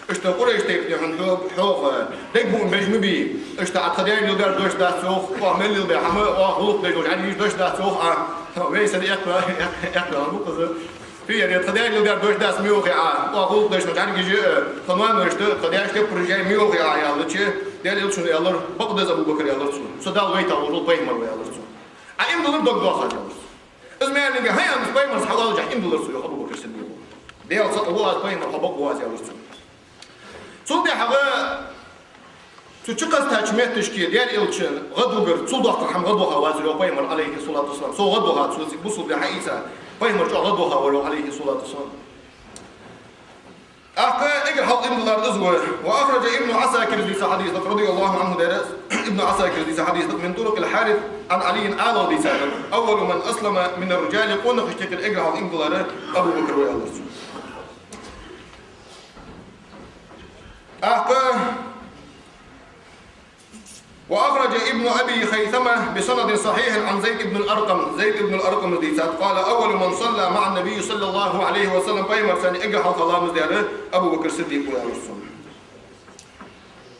Иштта Къурайш тайпан хьона хьо-, хьох дег буам беш ма бий. Иштта Ӏа тха Даьла леладаьр дош дац, йоах, оаха мел лелабаь хӀама, оаха гӀулакх деш дола Ӏаргаш дош дац, йоах Ӏа. Вай санна эккха, эккха, эккха хӀама ба-кх из. Фу яр, тха Даьла леладаьр дош дац ма йоахий Ӏа, оаха гӀулакх деш дола Ӏаргаш, тха ноаноша, тха даьша теппараш яьй ма йоахий Ӏа», — аьлча, Даьла Элчано аьлар: «Бакъда из, Абу Бакр, — аьлар цо, — со Дала вайтав, вожал пайхамар ва, — аьлар цо. — Ӏа иман дилар дог доахаш», — аьлар цо. Из ма аьннинге, хӀай, аьнна, из пайхамарца хьалха аьлча иман дилар цо, йоах, Абу Бакр Сиддикъо. Даьлаца ву аз пайхамар, хьо бакъ ва аз, аьлар цо. Цул тӀехьагӀа цу чукхоачача метташка Даьла Элчан гӀадвугар, цул доккха хӀама гӀадваха вацар, йоах, пайхамар, Ӏалайхи ссалату вассалам. Цо гӀадваха, цо цига бусалба ди хьаийца, пайхамар чӀоагӀа гӀадваха вар, йоах, Ӏалайхи ссалату вассалам. ТӀаккха эггара хьалха иман диллар из ва. وأخرج ابن عساكر, дийца хьадис да, رضي الله عنه, дера, Ибн Ӏасакира дийца хьадис да, من طرق الحارث عن علي, Ӏаьлас дийца да: أول من أسلم من الرجال, къонахашта юкъера эггара хьалха иман диллар Абу Бакр ва, аьлар цо. ТӀаккха وأخرج ابن أبي خيثمة بسند صحيح عن زيد بن الأرقم. Зайд ибн ал-Аркъама дийцад: قال: أول من صلى مع النبي صلى الله عليه وسلم, пайхамарца цхьана эггара хьалха ламаз даьр Абу Бакр Сиддикъ ва, аьлар цо.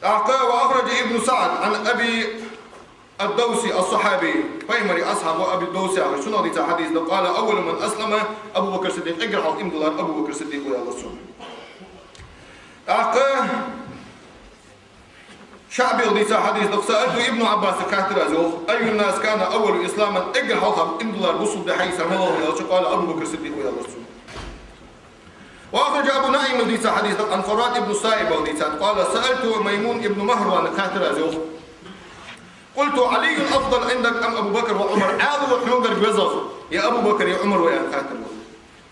ТӀаккха وأخرج ابن سعد عن أبي الدوس الصحابي, пайхамара асхьаб ва Абу Давс яхаш, цунах дийца хьадис да: قال: أول من أسلم أبو بكر الصديق, эггара хьалха иман диллар Абу Бакр Сиддикъ ва, аьлар цо. ТӀаккха ШаӀбийс дийца хьадис да: سألت ابن عباس, хаьттар аз, йоах: أي الناس كان أول إسلاما, эггара хьалха иман диллар бусалба ди хьаийцар малав хиннав аьлча, قال: أبو بكر الصديق ва, аьлар цо. وأخرج أبو نعيم дийца хьадис да, عن فراة بن الصائب дийцад: قال: سألت ميمون بن مهران, хаьттар аз, йоах. قلت: علي أفضل عندك أم أبو بكر وعمر؟ Ӏаьла ва хьогара везагӀа, е Абу Бакр, е Ӏумар ва, аьнна хаьттар аз.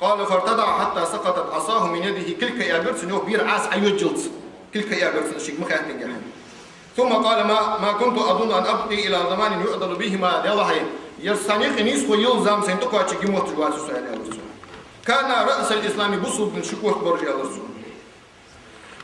قال: فارتدع حتى سقطت عصاه من يده, кулг кхаьчар цун, йоах, бера Ӏаса Ӏайоджалца. Кулг кхаьчар цун, шийга ма хаьттинге хьона. ثم قال: ما، ما كنت أظن أن أبقي إلى زمان يعدل بهما, Даьла хьай, ер са юкъе нийсхо йола зама сайна тӀакхоачаргйола моттиг вацар со, аьнна, аьлар цо. كانا رأس الإسلام, бусалба дина ши котбараш, аьлар цо.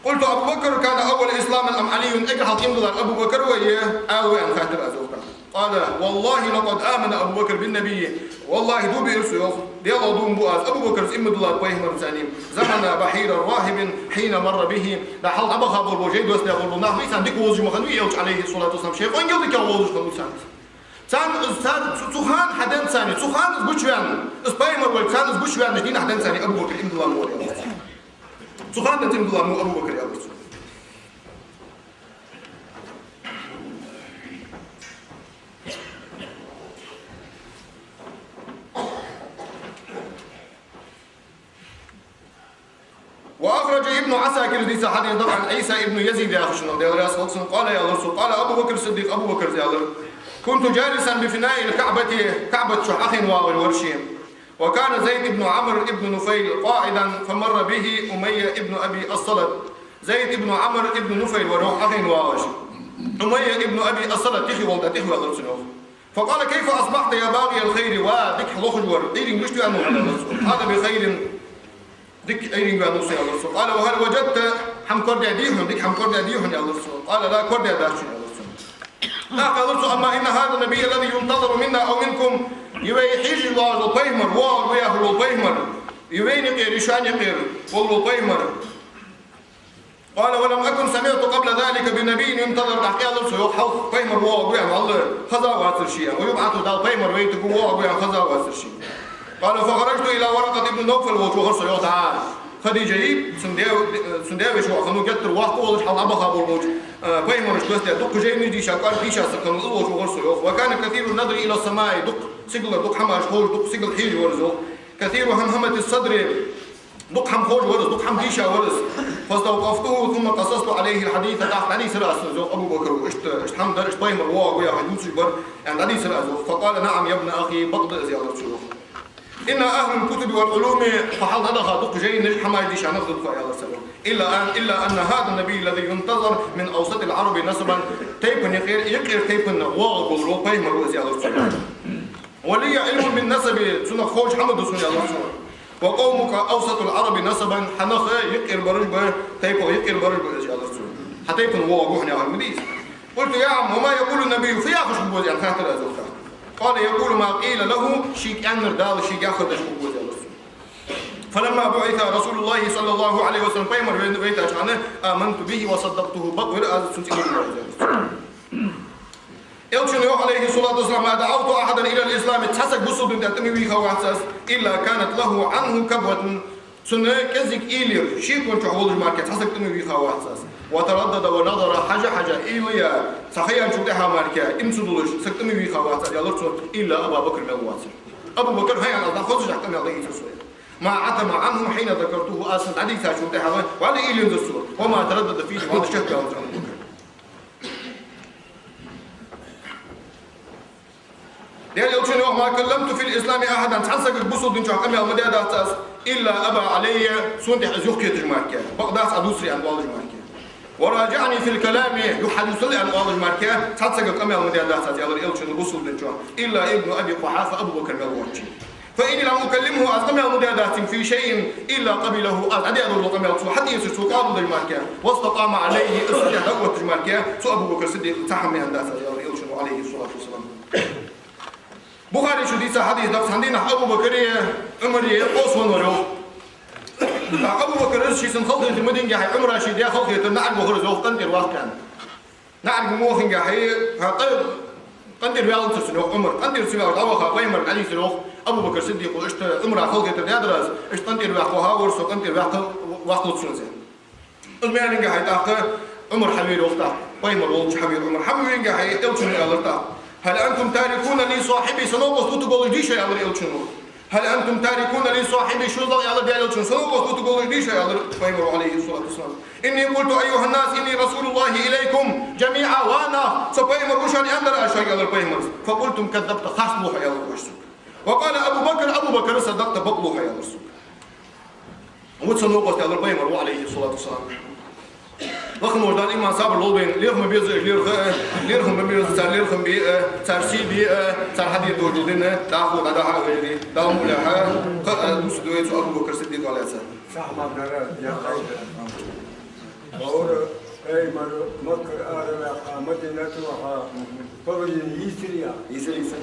قلت: أبو بكر كان أول إسلاما أم علي؟ Эггара хьалха иман диллар Абу Бакр вай, е Ӏаьла вай, аьнна хаьттар аз, йоах. قال: والله لقد آمن أبو بكر بالنبي. ВаллахӀи, дув биар со, йоах, Даьлах дув бу аз, Абу Бакра иман диллад пайхамарца, زمن بحيرة راهب حين مر به. ДӀа хьалха дӀабаха болаш бола, жей доссадаь болаш бола нах бий, царна дика вовзаш ма хиннавий Элча, Ӏалайхи ссалату вассалам, шоай къонгал дикагӀа вовзаш хиннав царна. Царна, цу, цу хана хьаденна царна, цу хана из гучаваьнна, из пайхамар валга царна из гучаваьннача дийнахьа денз царна Абу Бакр иман дилла мо, аьлар цо. Цу хана денз иман дилла мо Абу Бакр, аьлар цо. وأخرج ابن عساكر, дийца хьадис да, عن عيسى بن يزيد яхачунах, Даьла раьза хилва цунна, قال, аьлар цо, قال أبو بكر الصديق, Абу Бакра аьлар: كنت جالسا بفناء الكعبة, КаӀбат чу Ӏохайна вагӀаш вар ше. وكان زيد بن عمرو بن نفيل قاعدا فمر به أمية بن أبي الصلت. Зайд ибн Ӏамр ибн Нуфайл вар, йоах, Ӏохайна вагӀаш. Умайя ибн Аби Ассалат тӀехваьлар, тӀехваьлар цунна, йоах. فقال: كيف أصبحت يا باغي الخير؟ Ва дика лохаш вар, Ӏуйрийна мишта ваьннав хьо, аьлар цо. قال: بخير. Дика Ӏуйрийна ваьннав со, аьлар цо. قال: وهل وجدت؟ ХӀама корадаьдий хьона, дика хӀама корадаьдий хьона, аьлар цо. قال: لا, корадаьдац сона, аьлар цо. ТӀаккха аьлар цо: أما إن هذا النبي الذي ينتظر منا أو منكم, е вай хьежаш вола пайхамар, воагӀаргва яхаш вола пайхамар, е вайна юкъера, е шоана юкъера вола пайхамар. قال: ولم أكن سمعت قبل ذلك بنبي ينتظر. ТӀаккха аьлар цо, йоах, хьалха пайхамар воагӀаргва аьнна, валлахӀи, хеза вацар ше. ويبعث, Дала пайхамар вайтаргва, воагӀаргва аьнна хеза вацар ше. قال: فخرجت إلى ورقة بن نوفل, волча вахар со, йоах, дӀа. Хадижай, цун даь-, цун даь-веший воӀ хиннав, геттара воккха волаш, хьалха дӀабаха болаш болча, э, пайхамарашта доссадаь дукха жайнаш дийша, кӀоарга дийша саг хиннав из волча вахар со, йоах. وكان كثير النظر إلى السماء, дукха сигалара дукха хӀамаш ховш, дукха сигала хьежа вар из, йоах. كثير همهمة الصدر, дукха хӀама ховш вар из, дукха хӀама дийша вар из. فاستوقفته ثم قصصت عليه الحديث, тӀаккха дӀадийцар аз цунга, йоах, Абу Бакара, иштта, иштта хӀама дар, иштта пайхамар воагӀа яхаш дувцаш бар, аьнна дӀадийцар аз, йоах. فقال: نعم يا ابن أخي, бакъда из, аьлар цо, йоах. إنا أهل الكتب والعلوم, тхо хьалха дӀадаха дукха жайнаш, хӀамаш дийша нах да тхо, аьлар цо, йоах. إلا أن، إلا أن هذا النبي الذي ينتظر من أوسط العرب نسبا, тайпан юкъера, юкъера тайпан воагӀаргволаш вола пайхамар ва из, аьлар цо, йоах. ولي علم بالنسب, цунах ховш хӀама да сона, аьлар цо. وقومك أوسط العرب نسبا, хьа нах юкъера бараш ба, тайпах юкъера бараш ба уж, аьлар цо. Хьа тайпан воагӀаргва хьона яхар ма дий из. قلت: يا عم، وما يقول النبي, фу яхаш хургва из, аьнна, хаьттар аз цунга. قال: يقول ما قيل له, шийга аьннар Дала шийга яхар деш хургва из, аьлар цо. فلما بعث رسول الله صلى الله عليه وسلم, пайхамар вай-, вайтача хана, آمنت به وصدقته, бакъвир аз, цунца иман дир аз, аьлар цо. Элчано йоах, عليه الصلاة والسلام: ما دعوت أحدا إلى الإسلام, цхьа саг бусалба дина тӀа тӀа ма вийха вац аз, إلا كانت له عنه كبوة, цунна кӀезига уйла яр, шекон чу волаш мара цхьа саг тӀа ма вийха вац аз. وتردد ونظر, хьажа-хьажа, уйла яь, цхьа ха яьчул тӀехьагӀа мара, иман ца дуллаш, саг тӀа ма вийха вац аз, аьлар цо, إلا أبا بكر мел вацар. Абу Бакр, хӀай, аьнна, аз дӀахозаш, къамаьл дӀаийцар со. ما عتم عنه حين ذكرته, аз цунна дӀадийцачул тӀехьагӀа, вӀалла уйла ензар цо, وما تردد فيه, вӀалла шек даьланзар Абу Бакр. Даьла Элчано йоах: ما كلمت في الإسلام أحدا, цхьан сагага бусалба дина чу къамаьл ма даь дац аз, إلا أبى علي, сона тӀехьа из юхакхеташ мара, бакъ дац Ӏа дувцаре аьнна оалаш мара. وراجعني في الكلام, юха хьадувцал аьнна оалаш мара, цхьан сагага къамаьл ма даь дац аз, аьлар Элчано, бусалба дина чу, إلا ابن أبي قحافة, Абу Бакр мел воацачо. فإني لم أكلمه, аз къамаьл ма даь дац цунга, في شيء إلا قبله, аз дӀадаь дола къамаьл цо хьатӀаэцар, цо къоабалдеш мара, واستقام عليه, из сатех дӀаотташ мара, цо, Абу Бакр Сиддикъага, цхьа хӀама аьнна дац аз, аьлар Элчано, عليه الصلاة والسلام. Бухаре чу дийца хьадис да-кх, цхьан дийнахьа Абу Бакари Ӏумари къовсавеннавар, йоах. ТӀаккха Абу Бакра ший сина халахетар ма динге хьай, Ӏумара ший даь халахетар, наӀарга вахар из, йоах, къинтӀера ваккха аьнна. НаӀарга ма вахинге хьай, хьа къа-, къинтӀера ваьннавацар цунна, йоах, Ӏумар. КъинтӀера ца ваьлча дӀаваха, пайхамарга дӀадийцар, йоах, Абу Бакр Сиддикъо, иштта Ӏумара халахетар даьдар аз, иштта къинтӀера ваьккха ваха вар со, къинтӀера ваьккха, ваккхалац сона из. Из ма аьллинге хьай тӀаккха Ӏумар хьавера, йоах, тӀаккха. Пайхамар волча хьавера Ӏумар. Хьаваьннаваьнге хьай, Элчано аьлар тӀаккха: هل أنتم تاركون لي صاحبي, са новкъост вутаргволаш дий шо, аьлар Элчано. هل أنتم تاركون لي صاحبي, шоайла аьлар Даьла Элчано, са новкъост вутаргволаш дий шо, аьлар пайхамаро, عليه الصلاة والسلام. إني قلت أيها الناس إني رسول الله إليكم جميعا, ва нах, со пайхамар ва шоана аьннадар аз шоайга, аьлар пайхамаро. فقلتم كذبت, харц лув хьо, аьлар оаш сога. وقال أبو بكر, Абу Бакра: صدقت, бакъ лув хьо, аьлар сога. Вутаргва са новкъост, аьлар пайхамаро, عليه الصلاة والسلام. Лакха волча Дала иман, сабар лолда вайна, лерхӀам бе беза уж лерхӀа, лерхӀам бе беза цар лерхӀам бе, цар сий бе, цар хьаде дола дин дӀахо дӀадахьа а вайна, Дала мукъ лахь, кхы а дувцаргда вай цу Абу Бакр Сиддикъах лаьца. Сахьаб дара, я хайда. Баура, пайхамар Маккара араваьккха, Мадинате ваха, положение йийцар яхаш. Йийцар, йийцар.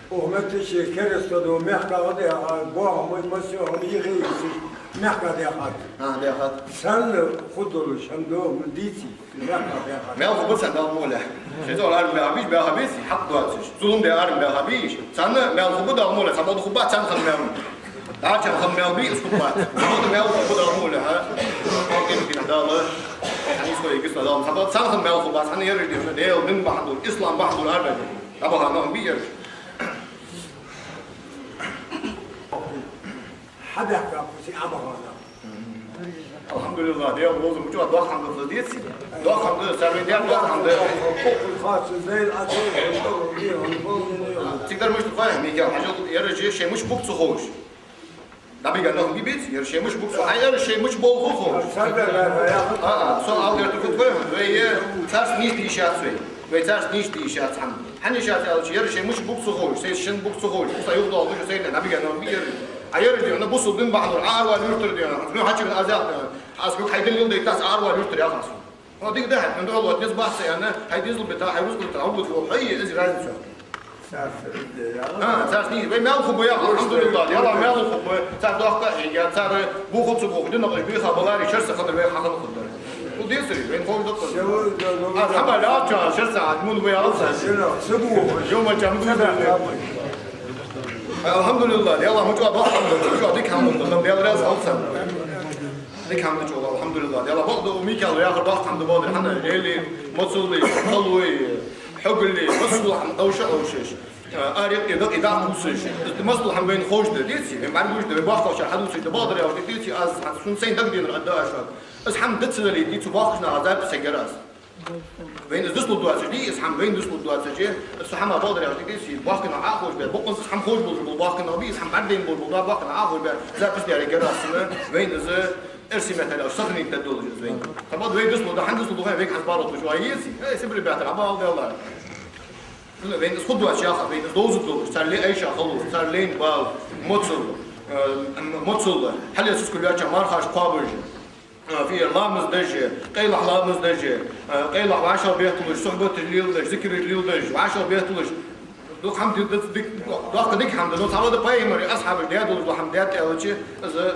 Укх метте ший кераста дола мехках а даьха, боахам, массехам йийха йийцар, мехках даьхад. А, даьхад. Царна хургдолаш хӀама да, ма дийций, мехках даьхад. Маьл хургба царна, Дала мукъ лахь. Шоай цӀагӀара арабаьха бий уж, баьха беций, хьакъ доацаш. Зулам даь арабаьха бий уж. Царна маьл хургба, Дала мукъ лахь, цхьабакъда хургбац царна хинна маьл. ДӀачарна хинна маьл бий, из хургбац. Царна маьл хургба, Дала мукъ лахь. Хьо кхетадий, Дала, хьанийсхо эгиста, Дала, цхьабакъда царна хинна маьл хургбац, хӀана, ераш дий хьона Даьла дин бахьан долаш, ислам бахьан долаш арабаьнна. Ӏабаха нах бий ераш. Хьабаьхка кхуси Ӏабаха нах. الحمد لله, Даьла раьза ва, мича доккха хӀама да из, деций? Доккха хӀама да, цар вайна даьр доккха хӀама да. Цига дар мишта хой, Микаил, хьажал, ераш шоай мича бувц ца ховш. ДӀабига нах бий, беций, ераш шоай мича бувц, а, ераш шоай мича болх ховш. А, а, со ала гӀертаргва тхо, вай, царца нийсде йиш яц вай. Вай царца нийсде йиш яц хӀама. ХӀана йиш яц аьлча, ераш шоай мича бувц ца ховш, шоай шин бувц ца ховш, цхьа юхадоалаш, шоай сайран дӀабига нах бий ераш. А ераш дий хьона бусалба дин бахьан долаш, Ӏа аравала юртара дий хьона, ну, хьачура аз яхар дий хьона, аз хьога хьай дин леладайтац, Ӏа аравала юртара яхар сона. Хьо дика да хьона, хьона духьал лоаттац бац аьнна, хьай дезал бита, хьай рузкъа бита, хьо бувца вол, хьай из разница. А, царца нийсде, вай маьл хургба яхар, الحمد لله, Даьла, маьл хургба, цар доккха а хьийга, цар буху ца буху, динах уж бийха баларе, шера саха дар вай хьахинна хургдар. Цу децаре, вайна ховш да-кх. Аз хьабаьлча, шера саха, мун вай алца. Йо, мачам, мун вай. الحمد لله, Даьла, мича доккха хӀама да, мича дика хӀама да, Даьла раьза хилва царна. Дика хӀама да чӀоагӀа, алхьамдулиллахӀ. Даьла бакъда, Микаила яхар доккха хӀама да, бакъдар, хӀана, гӀели, моцали, халои, хьогалли, массадола хӀама овша, овшаш. Арекъ, дакъа, дакъа кхувсаш. Массадола хӀама вайна ховш да, деций, вай бӀаргагуш да, вай боккхагӀчар хьадувцаш да, бакъдар, яхаш, деций, аз хӀанз сона сайна дагадеанар аргда аз шоана. Из хӀама дицлале, деций, боккхача наха Ӏазап ца яр аз. Вайна из дицлургдоацаш дий, из хӀама вайна дицлургдоацаш, из цу хӀаман, бакъдар, яхаш, деций, боккхий нах Ӏоховшабаьб, боккхий из хӀама ховш болаш бола боккхий нах бий, из хӀама бӀаргадайна болаш бола боккхий нах Ӏоховшабаьб, запись даьр эггара аз санна, вайна из эрсий меттала сохранить даь долаш из вайна. Тхьамада вай дицлургда, хӀана дицлургда, вайга хӀанз барт луш вай еций? Э, Сибре баьтар, Ӏабал Даьла. Вайна из хургдоацаш яхаш, вайна из довзаргдолаш, цар ле айша хало, цар лайна бала, моцал, э, м-, моцал, хьале сискал йоацача мархаш кхоабаш, э, фе ламаз деш, къайлагӀа ламаз деш, э, къайлагӀа вӀашагӀбехталуш, сухьбаташ леладеш, зикараш леладеш, вӀашагӀбехталуш. Дукха хӀама ди-, ди-, ди-, доккха дика хӀама да, но цхьабакъда пайхамара асхьабаша даь долаш дола хӀама даь тӀаьлча, из, э,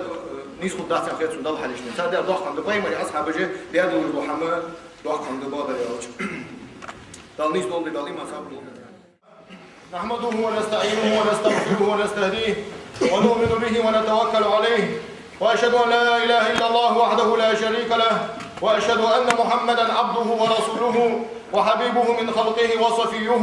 нийса хургдац аьнна хет сона Далла хьалхашка. Цар даь доккха хӀама да, пайхамара асхьабаша даь долаш дола хӀама доккха хӀама да, бакъдар, яхаш. Дала нийса долда, Дала иман, сабар лолда. نحمده ونستعينه ونستغفره ونستهديه ونؤمن به ونتوكل عليه، وأشهد أن لا إله إلا الله وحده لا شريك له، وأشهد أن محمدا عبده ورسوله وحبيبه من خلقه وصفيه،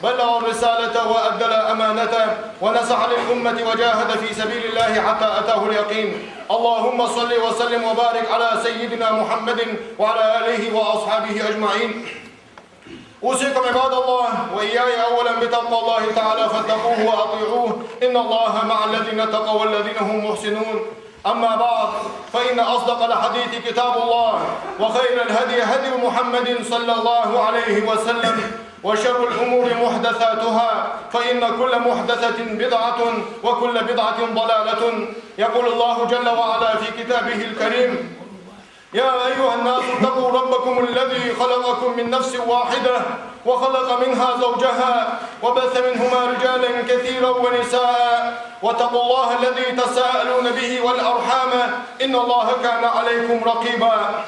بلغ الرسالة وأدى الأمانة ونصح للأمة وجاهد في سبيل الله حتى أتاه اليقين. اللهم صل وسلم وبارك على سيدنا محمد وعلى آله وأصحابه أجمعين. أوصيكم عباد الله وإياي أولا بتقوى الله تعالى فاتقوه وأطيعوه، إن الله مع الذين اتقوا والذين هم محسنون. أما بعد، فإن أصدق الحديث كتاب الله، وخير الهدي هدي محمد صلى الله عليه وسلم، وشر الأمور محدثاتها، فإن كل محدثة بدعة، وكل بدعة ضلالة. يقول الله جل وعلا في كتابه الكريم: يا أيها الناس اتقوا ربكم الذي خلقكم من نفس واحدة وخلق منها زوجها وبث منهما رجالا كثيرا ونساء واتقوا الله الذي تساءلون به والأرحام إن الله كان عليكم رقيبا.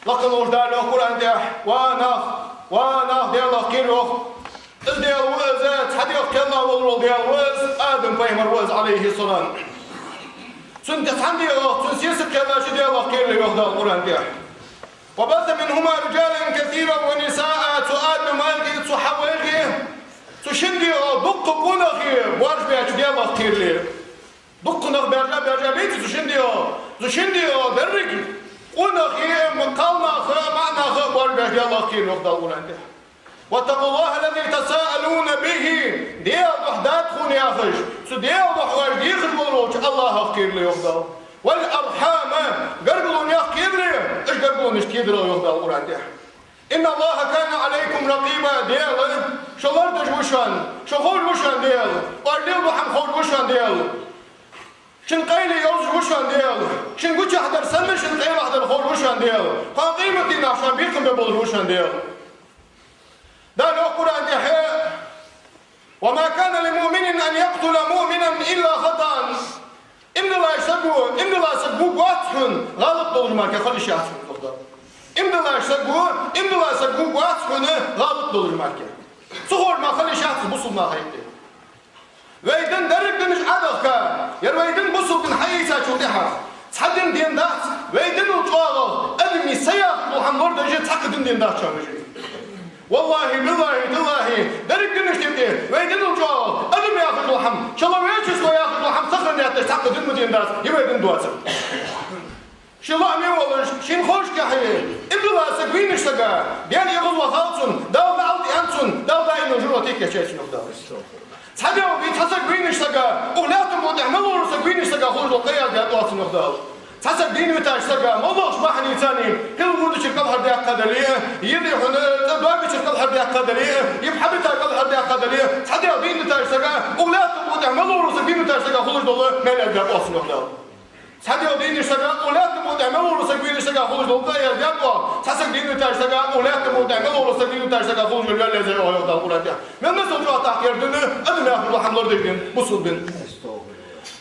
Лакха волча Дала йоах Къуръан тӀа: «Ва нах, ва нах, Даьлах кхера», йоах. Из Даьла ва из, цхьа дегӀ кхелла волаш вола Даьла ва из, Адам пайхамар ва из, عليه السلام. Цун тӀа цхьан дегӀах, цун сесаг кхеллача Даьлах кхерале, йоах Дала Къуръан тӀа. «وبث منهما رجالا كثيرا ونساء», цу Адама майле, цу Хьавайхи, цу шин дегӀах дукха къонахи боаржабаьча Даьлах кхерале. Дукха нах баьржа, баьржа беций цу шин дегӀах? Цу шин дегӀах деррига къонахи, кхалнаха, маӀанаха боаржабаьча Даьлах кхера, йоах Дала Къуръан тӀа. «واتقوا الله الذي تساءلون به», Даьла духьа да тхона яхаш, цу Даьла духьа оаш дехаш волаш волча АллахӀах кхерале, йоах Дала. «والأرحام», гаргалонех кхерале, уж гаргалонаш кедарах, йоах Дала Къуръан тӀа. «إن الله كان عليكم رقيبا», Даьла шо лорадеш ва шоана, шо ховш ва шоана Даьла, оаш леладу хӀама ховш ва шоана Даьла. Шун къайле йовзаш ва шоана Даьла, шун гучахьа дар санна, шун къайлахьа дар ховш ва шоана Даьла, кхоана къематдийнахьа шоана бекхам бе болаш ва шоана Даьла. Дала йоах Къуръан тӀа: «وما كان لمؤمن أن يقتل مؤمنا إلا خطأ». Иман диллача саго, иман дилла саг вувргвац хьона гӀалат долаш мара, хила йиш яц хьона, йоах Дала. Иман диллача саго, иман дилла саг вувргвац хьона гӀалат долаш мара. Цу хӀорш мара хила йиш яц бусалба наха юкъе. Вай дин деррига динаш Ӏодехка, ер вай дин бусалба дин хьаийцачул тӀехьагӀа цхьа дин денна дац, вай динал чӀоагӀагӀа адамий са яхаш дола хӀама лорадеш цхьаккха дин денна дац шоана, вежарий. Валлахьи, биллахьи, таллахьи, деррига динашта юкъе вай динал чӀоагӀагӀа адам яхаш дола хӀама, человечество яхаш дола хӀама сохранять деш цхьаккха дин ма денна дац, е вай дин доацар. Ший лоӀаме волаш, шийна ховш кхехье, иман дилла саг вийнача сага, Даьла эгӀазвахав цунна, Дала наӀалт аьннад цунна, Дала даиман жожагӀате кийчъяьй цунах Дала. Цхьа Даьла вий, цхьа саг вийнача сага, укх лаьттан букъа тӀа мел волча саг вийнача сага хулаш дола къа яздаьд оаха цунах Дала. Цхьа саг дийна витача сага, моллагӀча бахьанца, хила гудача кӀалхардаккха дале, е дий хьона, цӀа доагача кӀалхардаккха дале, е пхьа бита кӀалхардаккха дале, цхьа Даьла дийна витача сага, укх лаьттан букъа тӀа мел волча саг дийна витача сага хулаш дола маьл яздаьд оаха цунах Дала. Цхьа Даьла дийнача сага, укх лаьттан букъа тӀа мел волча саг вийнача сага хулаш дола къа яздаьд оаха, цхьа саг дийна витача сага, укх лаьттан букъа тӀа мел волча саг дийна витача сага хулаш йола йоал яздаьд оаха, йоах Дала Къуръан тӀа. Мел масал чӀоагӀа тӀаккха ер дин, адам яхаш дола хӀама лорадеш дин, бусалба дин.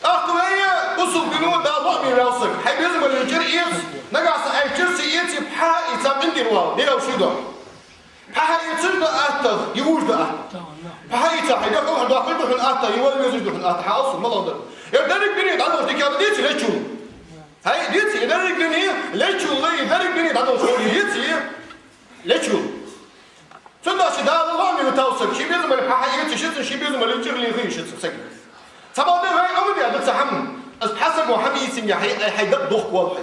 ТӀаккха вай бусалба дино Дала лоӀаме ваьв саг. Хьай безам баьлча чӀир эца, нагахьа санна Ӏайха чӀир ца эце, пхьа хьаийца къинтӀера вала, Даьла ший духьа. Пхьа хьаийцаш да аттагӀа, йувш да аттагӀа. Пхьа хьаийца хьай дегӀ кӀалхардоаккхаш да хьона аттагӀа, е вала везаш да хьона аттагӀа, хьаал сона, малагӀа дар. Ер деррига дуне дӀадахача дикагӀа деций лечул? Хьай, деций, деррига дуне лечул, и деррига дуне дӀадолхаш хьо, деций, лечул. Цудухьа Дала лоам битав саг, ший безам бале пхьа хьаэца шийца, ший безам бале чӀир лийха шийца саг. Цхьабакъда вай Ӏомадаь да цхьа хӀама, из пхьа саго хӀама ийцинге хьай, ай, хьай дакъа дохка воалл хьо.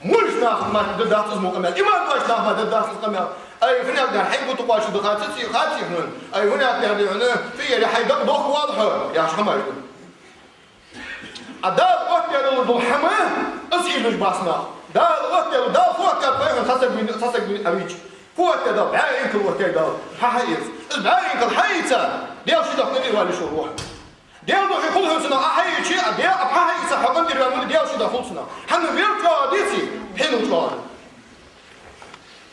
Муж нах ма дергдац из мо къамаьл, иман долаш нах ма дергдац из къамаьл. Ай, финел дар хьай гуттакъаш дахаций, хаций хьона. Ай, финел дар дий хьона, фиере хьай дакъа дохка воалл хьо, яхаш хӀамаш да. А Дала оттадаь дола хӀама, из ийрча бац нах. Дала оттадаь, Дала фу оттадаьд пайхамар, цхьа саг вийна, цхьа саг вийна Ӏавийча. Фу оттадаьд Дала, бӀаь инкал оттадаьд Дала. Хьа хьаэца. Из бӀаь инкал хьаийца, Даьла ши дохк тӀера валлаш вар вахь. Даьла духьа хул хьона цунах Ӏа хьаийча, а Даьла, а хьа хьаийца хьо къинтӀера ваьнна, Даьла ши дохк хул цунах. Хьанна вер чӀоагӀа деций, хьанал чӀоагӀа.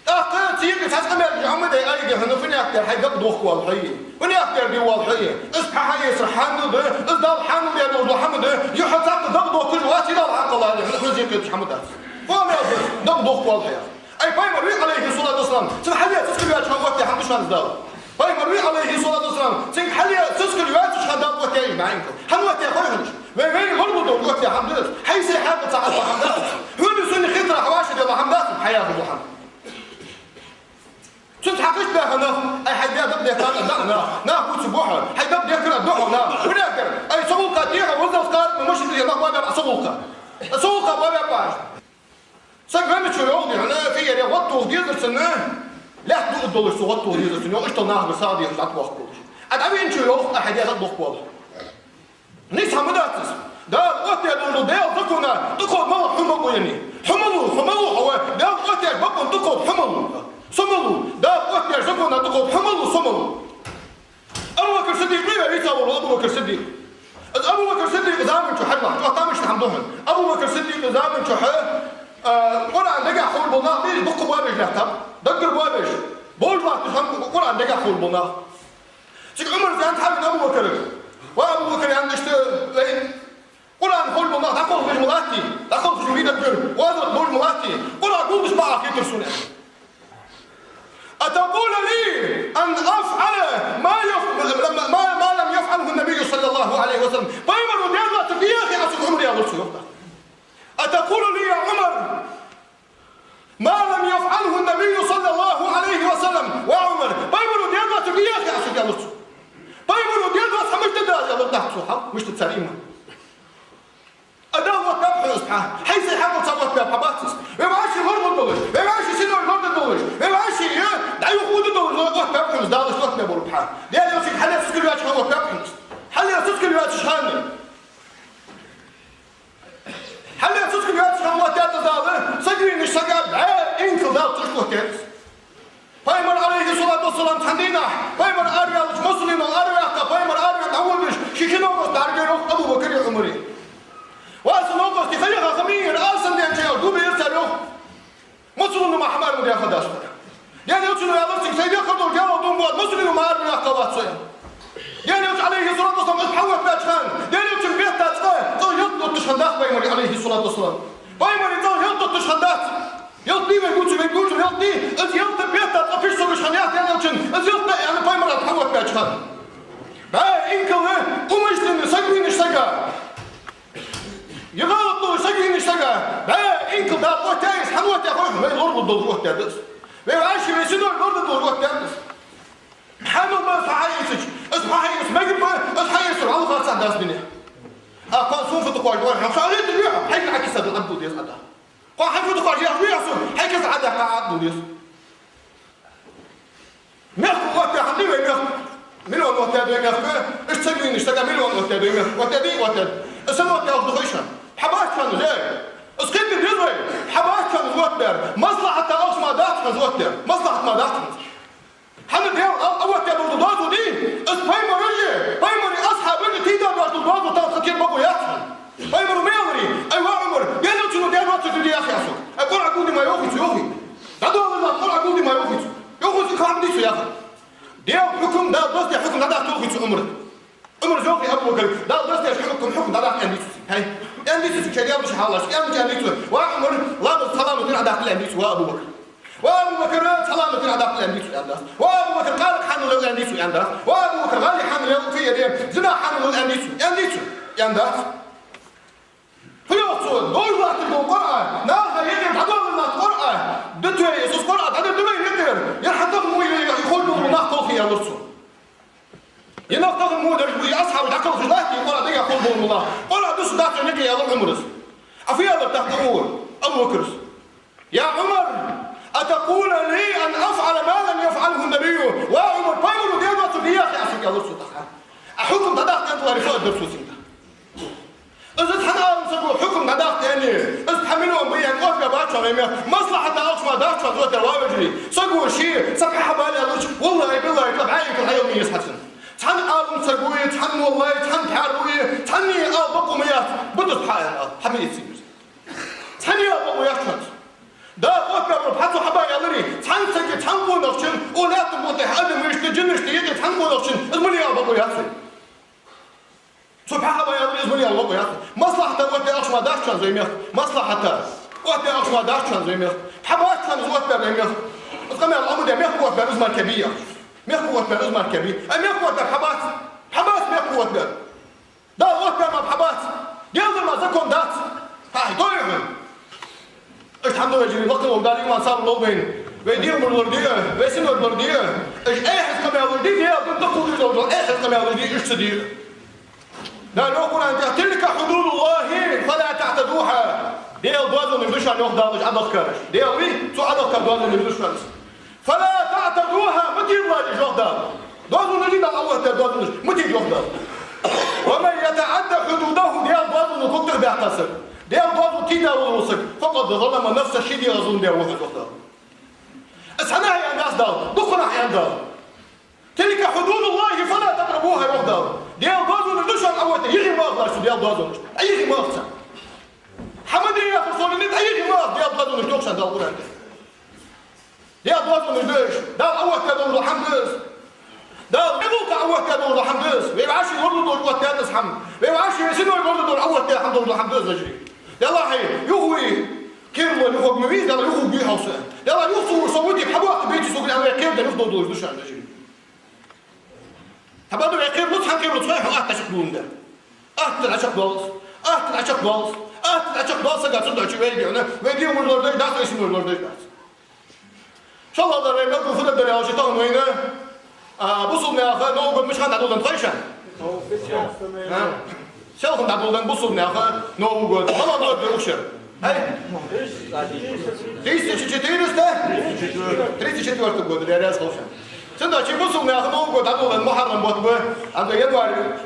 ТӀаккха цига цхьа къамаьл Ӏомадаь, ай, дий хьона, финел дар хьай дакъа дохка воалл хьо. Финел дар дий воалл хьо. Из пхьа хьаэцар хьанал да, из Дала хьанал даь дола хӀама да, юха цхьаккха дакъа дохкаш вац, Дала хьакхалла, дий хьона, хьона зе кхеташ хӀама дац. Фу мел да, дакъа дохка воалл хьо. Ай, пайхамар вий, Ӏалайхи ссалату вассалам, цунна хьалъэца цкъа ваьча хана оттадаь хӀама да шоана из Дала. Пайхамар вий, Ӏалайхи ссалату вассалам, цунга хьалъэца цкъа ваьча хана Дала оттадаь бӀаь инкал. Хьан оттадаь хой хьона? Вай, вайна лорадола оттадаь хӀама да из. Хьай сай хьакъал ца хьалха хӀама да из. Хьона, сона хетар хьавашагӀа дела хӀама дац, хьаяхаш дола хӀама. Цунца хьакхаш баьха нах, ай, хьай даь дакъа дехкар а да нах, нах вуца бухьа, хьай дакъа дехкар а духьа нах. Вуна гар, ай, со гӀулакха тӀехьа, вазал скар, машин тӀехьа нах бабаьб, а со гӀулакха. А со гӀулакха бабаьб баш. Саг венначо йоах, дий хьона, фиере гӀод тоха дезар цунна, лаьтта дуа долаш цо гӀод тоха дезар цунна, йоах, иштта нах ба сагӀа дезаш дӀатӀавахка волаш. А дӀавеначо йоах, а хьай даь дакъа дохка воалл. Нийса хӀама дац из. Дала оттадаь дола Даьла закона тӀакховда ма лу хьо, ма гӀо яьнна. Хьо ма лу, хьо ма лу, хьо ва, Дала оттадаь бакъон тӀакховда хьо ма лу. Со ма лу, Дала оттадаь закона тӀакховда хьо ма лу, со ма лу. Абу Бакр Сиддикъ вий, вийца вола Абу Бакр Сиддикъ. Из Абу Бакр Сиддикъа заман чу хьалха, чӀоагӀа тамашийна хӀама да хьона. Абу Бакр Сиддикъа заман чу хьа, а, Къуръан дагахьа ховш бола нах бий, дукха боабеш лаьттаб. Даггара боабеш. Бовш латташ хӀама Къуръан дагахьа ховш бола нах. Цига Ӏумар зӀамига хьавена Абу Бакарга. Ва Абу Бакр, аьнна, иштта, вай, Къуръан ховш бола нах дӀакхалхаш ма латтий, дӀакхалхаш ма вий даггара, озалт бовш ма латтий, Къуръан гулдеш ма Ӏа хетар сона. أتقول لي أن أفعل ما يف-، ما، ما، ما لم يفعله النبي صلى الله عليه وسلم؟ Пайхамаро даь доацар де яхий Ӏа сога, Ӏумар, аьлар цо, йоах. أتقول لي يا عمر ما لم يفعله النبي صلى الله عليه وسلم؟ Ва Ӏумар, Пайхамаро даь доацар де яхий Ӏа сога, аьлар цо. Пайхамаро даь доацар хӀама мишта да, аьлар тӀаккха цо, хьа, мишта цар иман. А Дала оттабаьб хьона из пхьа. Хьай сай хьакъал ца оттабаьб, хьа бац из. Вай вӀаший лорадолаш, вай вӀаший синош лорадолаш, вай вӀаший, э, дӀаюхадолаш оттабаьб хьона из, Дала оттабаь бола пхьа. Даьла Элчанга хьалъэца цкъа ваьча хана оттабаьб хьона из. Хьалъэца цкъа ваьча хана. Хьалъэца цкъа ваьча хана оттадаьд из Дала, саг вийнача сага бӀаь инкал Дала цӀераш оттадаьд из. Пайхамар, Ӏалайхи ссалату вассалам, цхьан дийнахьа, пайхамар араваьлча, массанена араваьккха, пайхамар араваьккха дӀаводаш, ши-ши новкъостий дӀааргайра, йоах, Абу Бакари Ӏумари. Ва са новкъостий, ха яха, ха ма йийра, ала санна денча, йоах, гулбе ира цар, йоах. Массанена ма хьамар ма даьха дац. Даьла Элчано аьлар цига, сай дехар дола гаьна дув ма бод, массанена ма араваьккха вац со, аьнна. Даьла Элча, Ӏалайхи ссалату вассалам, из пхьа оттабаьча хана, Даьла Элчан бетта цкъа цӀа ялат дотташ хиннадац пайхамара, Ӏалайхи ссалату вассалам. Пайхамара цӀа ялат дотташ хиннадац. Ялат дий вай дувцар, вай дувцар ялат дий, из ялат бетта цкъа пиш согаш хиннаяц Даьла Элчан, из ялат да, аьнна, пайхамара пхьа оттабаьча хана. БӀаь инкал умышленно саг вийнача сага, е гӀалат долаш саг вийнача сага, бӀаь инкал Дала оттаяьй из, хьан оттаяьй хой хьона, вай лорадолаш оттадаьд из. Вай вӀаший, вай синош лорадолаш оттадаьд из. Хьамал ба из хьаийцача, из хьаийца мегаргба, из хьаийцар хьалха цхьа дац дунен. А кхоана сона фу тӀакхоачаш да хьона, со алийтар вий хьо, хьайга Ӏа киса дӀадала деза Ӏа. Кхоана хьайна фу тӀакхоачаш да хьона, хьай киса Ӏа дехка Ӏа дӀадала деза. Мехка оттадаь хьа дий вай мехка? Миллион оттадаьд вай мехка, иштта саг вийнача сага миллион оттадаьд вай мехка. Оттадаьдий, оттадаьд. Из сенна оттадаьд аьлча дохуй шоана? Пхьа бац хьона из, э? Из кхетаде деза вай. Пхьа бац хьона из оттабаьр. Маслахьата алхма дац хьона из оттабаьр. Маслахьат ма дац хьона из. Хьанна Даьла ал-, а оттадаь дола доазув дий, из пайхамараши, пайхамара асхьабаши тийша доацаш дола доазув, тӀаккха кхы кхера бокъо яц хьона. Пайхамара ма аьларий: ай, ва Ӏумар, Даьла Элчано даь доацар де яхий Ӏа сога? Ай, Къуръан гулде ма йоахий цо, йоахий. ДӀадоалалахь, Къуръан гулде ма йоахий цо. Йоахий цо, кхы хӀама дий цо яхар. Даьла хьукам, Дала дӀадаьд хьукам дӀадаккха йоахий цо Ӏумарга. Ӏумара йоахий Абу Бакарга: Дала дӀадаьд хьукам, хьукам дӀадаккха, аьннадий цо. Хьай, аьннадий цо, шоай Даьла духьа хьалаш, аьннадий, аьннадий цо. Ва Ӏумар, ламаз саламат дийнахьа дӀадаккхале, аьннадий цо, ва Абу Бакар. Ва Абу Бакар, саламат дийнахьа дӀадаккхале, аьннадий цо, аьннадац. Ва Абу Бакар, къаракъ хьанал лел, аьннадий цо, аьннадац. Ва Абу Бакар, гӀали хьанал лел, фу яр, зина хьанал лел, аьннадий цо, аьннадий цо, аьннадац. Фу йоах Цо дожа латтар дола Къуръан, наха юкъера дӀадоаллар латта Къуръан, да тӀа из Къуръан дӀадоаллар да вайна юкъера, ер хьа тахан мо е, е ховш бола нах кхалхе, аьлар цо. Е нах тахан мо деш ба, е асхьабаш дӀакхалхаш латта, е Къуръан дагахь ховш бола нах. Къуръан дусаргдац вайна юкъе, аьлар Ӏумара. Ӏа фу аьлар тӀаккха Ӏо, Абу Бакра? يا عمر، أتقول لي أن أفعل ما لم يفعله النبي؟ Ва Ӏумар, пайхамаро даь доацар де яхий аз хьога, аьлар цо тӀаккха. Ӏа хьукам дӀадаккха аьнна тӀаларе фу аргдар цо цунга? Из цхьан Ӏалам саго хьукам дӀадаккха аьнна, из пхьа миллион ба аьнна, оттабаьб чӀоагӀа вай мехка, маслахьата ахча ма даккха цунга, оттабаьб вежарий. Саго ше цхьа пхьа хьабале аьлча, валлахӀи, биллахӀи, тӀа бӀаь икал хьайола ма еза хьа цунна. Цхьан Ӏалам саго е, цхьан моллай, цхьан пхьаро е, цхьанне ала бокъо ма яц, бутас пхьа аьнна ала, хьа ма еза цигара. Цхьанне ала бокъо яц хьона. Да, оттабаьб пхьа цо хьабале аьларе, цхьан сага, цхьан къонахчун, укх лаьттан бутт тӀа адам вешта, жинашта юкъе цхьан къонахчун, из мел ала бокъо яц хьона. Цо пхьа хьабале аьларе, из мел ала бокъо яц хьона. Маслахьата оттадаь ахча ма дац хьона вай мехка. Маслахьата оттадаь ахча ма дац хьона вай мехка. Пхьа бац хьона из оттабаьр вай мехка. Из къамаьл Ӏомадаь, мехка оттабаьр из мара кхы бий. Мехка оттабаьр из мара кхы бий. Ай, мехка оттабаьр пхьа бац. Пхьа бац мехка оттабаьр. Дала оттабаьр мара пхьа бац. Даьла дар мара закон дац. Хьай, дой хьона. Иштта хӀама да, вежарий, лакхе волча Дала иман, сабар лолда вайна. Вай дегӀамаш лораде, вай синош лораде. Уж эхь къамаьлаш да, Даьла дин тӀакхувдаш долаш, эхь къамаьлаш да, уж ца де. Дала йоах Къуръан тӀа: تلك حدود الله فلا تعتدوها. Даьла доазонаш да шоана, йоах Дала, уж Ӏодехкараш. Даьла вий, цо Ӏодехка доазонаш да шоана. فلا تعتدوها, ма тедалалаш, йоах Дала. Доазонаш да Дала Ӏооттадаь доазонаш, ма теда, йоах Дала. ومن يتعد حدوده, Даьла доазонал ког тӀабаьккха саг, Даьла доазол теда вола саг, فقد ظلم نفسه, ший дегӀа зулам даь ва хьона, йоах Дала. Из хьанах аьнна дац Дала, дукханах аьнна Дала. تلك حدود الله فلا تقربوها, йоах Дала. Даьла доазонаш да шоана Ӏооттадаь, юхе ма вахалаш цу Даьла доазонашта. Ӏа юхе ма ваха царна. Хьа ма де яхар сона, Ӏа юхе ма ваха Даьла доазонашта, йоах шоана Дала Къуръан тӀа. Даьла доазонаш да уж, Дала Ӏооттадаь дола хӀама да из. Дала вай гӀулакха Ӏооттадаь дола хӀама да из. Вай вӀаши лорадеш оттадаьд из хӀама. Вай вӀаши, вай синош лорадеш Ӏооттадаь хӀама дола хӀама да из, вежарий. Даьла, хьай, юха вай кхераме юхавоагӀа ма вий из, Даьла, юха вугий хьо са. Даьла, юха ца вугаш со витий, хьабоаккха беций сога, аьнна, вай кхераденна юхадовргдолаш да шоана, вежарий. Хьабаьб вай кхералуц, хьа кхералуц, вай хьо атта чакхдоаландаь. Атта чакхдоалац, атта чакхдоалац, атта чакхдоалац сага, цудухьа вай дегӀана, вай дегӀамаш лораде дац, вай синош лораде дац. ШоллагӀдар вай мел фу дар аьлча, тахан вайна, а, бусалба наьха Новый год мича хана дӀадоладеннад хой шоана? А? Селхан дӀадоладеннад бусалба наьха Новый год. Мала год да укх шера? Ай? Тысяча четыреста? Тридцать четвёртый год, я раз хой шоана. Цудухьа бусалба наьха Новый год дӀадоладеннад, Мухьаррам бутт ба, а то январь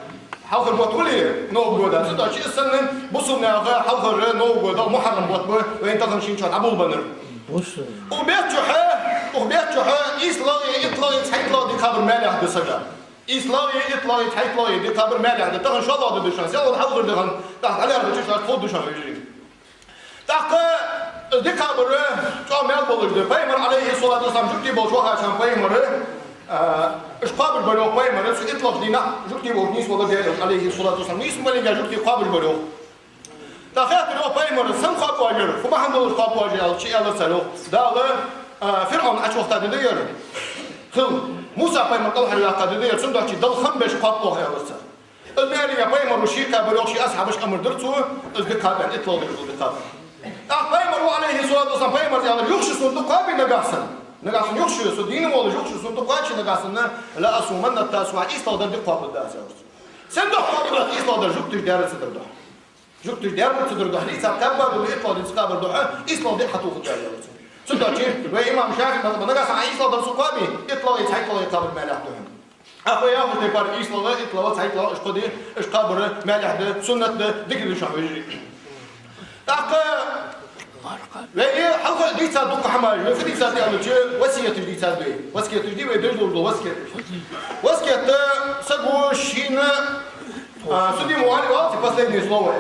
хьалхара бутт хул Нового года. Цудухьа из санна бусалба наьха хьалхара Новый год Мухьаррам бутт ба, вайна тахан шийна чу дӀаболабеннар. Укх бетта чухь, укх бетта чухь ийслагӀеи итталагӀеи цхьайтталагӀа декабрь маьлехь да сага. ИйслагӀеи итталагӀеи цхьайтталагӀа декабрь маьлехь да. Тахан шоллагӀа ди да шоана, селхан хьалхара ди хиннад, тӀаккха дӀалаьрхӀача чу шоашта ховргда шоана, вежарий. ТӀаккха из декабрь чӀоагӀа маьл болаш да. Пайхамар, عليه الصلاة والسلام, жугтий болаш вахача хана пайхамар, а, уж кхоабаш бар, йоах, пайхамар, цу итталагӀча дийнахьа жугтий болаш нийсвелар Даьла Элча, عليه الصلاة والسلام. Нийсвенна вале а жугтий кхоабаш бар, йоах. ТӀаккха хаьттар, йоах, пайхамара: «Сенна кхоаб оаш ер? Фу бахьан долаш кхоаб оаш ер?» — аьлча, аьлар цар, йоах: «Дала, а, ФирӀавн Ӏочувахийта ди да ер. Хила, Муса пайхамар кӀалхарваккха ди да ер, цудухьа Дала хам беш кхоаб оаха», — аьлар цар. Из маьре а пайхамара ше кхаьбар, йоах, ший асхьабашка амар дир цо, из ди кхаба аьнна, итталагӀа ди кхаба. ТӀаккха пайхамара, عليه الصلاة والسلام, пайхамара аьлар: «Юха шо сона дукха кхоабе нагахьа санна, нагахьа санна юха шо, со дийна волаш, юха шо сона дукха кхоаче нагахьа санна, لأصومن التاسوعاء, ийслагӀдар ди кхоабаргда аз», — аьлар цо. Сенна дукха кхоабаргда ийслагӀдар? Жугтий дар ца дар духьа. Жугтий дар ца дар духьа, дийца кхаьба дола итталагӀа ди ца кхабар духьа, ийслагӀа ди хьатохаргда, аьлар цо. Цудухьа вай имам ШафиӀий мазхӀаба, нагахьа санна Ӏа ийслагӀдар ца кхоабе, итталагӀеи цхьайтталагӀеи кхабар маьлехь да хьона. Ӏа хой яхаш тайпара ийслагӀа, итталагӀа, цхьайтталагӀа, уж кхо ди, уж кхабар маьлехь да, суннат да, дика да шоана, вежарий. ТӀаккха вай хьалха дийцад дукха хӀамаш, вай фу дийцад аьлча, васкеташ дийцад вай. Васкеташ да вай деш долаш дола васкеташ. Васкет да саго шийна, а, судья Муали валти последнее слово.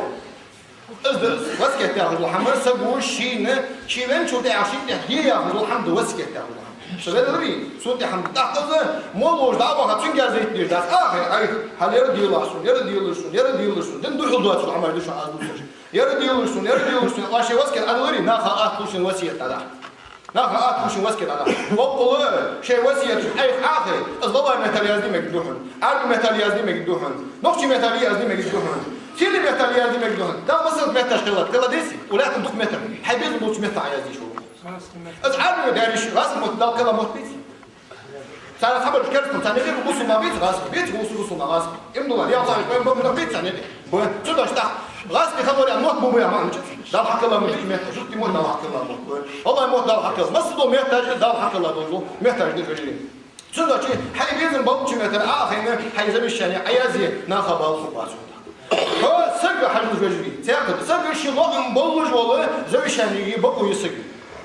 Из да васкет яхаш дола хӀама, саго шийна, ше венначул тӀехьагӀа шийна тӀехьа де яхаш дола хӀама да васкет яхаш дола хӀама. Со велар вий, сона тӀехьа хӀама да. ТӀаккха из моллагӀа дӀа а ваха, цунга а зайта дезаш дац. Ахир, ай, хьал ер а делахь сона, ер а делаш сона, ер а делаш сона. Дин духьал доацаш дола хӀамаш да шоана аз дувцаш. Ер а делаш сона, ер а делаш сона. Вай шоай васкет Ӏа диларе, наха атта лу шун васкет дӀадахьа. Наха атта хушин васкет ала. Боккъала шоай васкеташ айха Ӏохайна, из гӀалгӀай меттала язде мегаргда хьона, Ӏарбий меттала язде мегаргда хьона, нохчий меттала язде мегаргда хьона, сийлий меттала язде мегаргда хьона. Дала масала метташ кхеллад, кхелла дезий? Укх лаьттан дукха метташ. Хьай безам болча метта Ӏоязде йиш йолаш. Из Ӏарбий ва, даьра йиш, гӀазкхий мотт Дала кхелла мотт деций? Царна хабар керастал, царна юкъе бусулба нах беций гӀазкхий? Беций, бусулба нах гӀазкхий. Иман дилла, Даьла цхьа вац, вай бусулба нах беций царна юкъе? Ба, цудухьа тӀаккха гӀазкхий хабар яха мотт ба, ба яха маӀан чу. Дала хьакхелла ма дий метташ, жугтий мотт Дала хьакхелла мотт ба. ВаллахӀи, мотт Дала хьакхелла. Масса дола метташ Дала хьакхелла дола метташ да, вежарий. Цудухьа хьай безам болча метта Ӏохайна, хьай завещани Ӏоязъе, наха бала хургбац хьона. Хьо сага хьажалаш, вежарий, цаӀ да, сага ший лоӀам болаш вола завещани е бокъо я сага.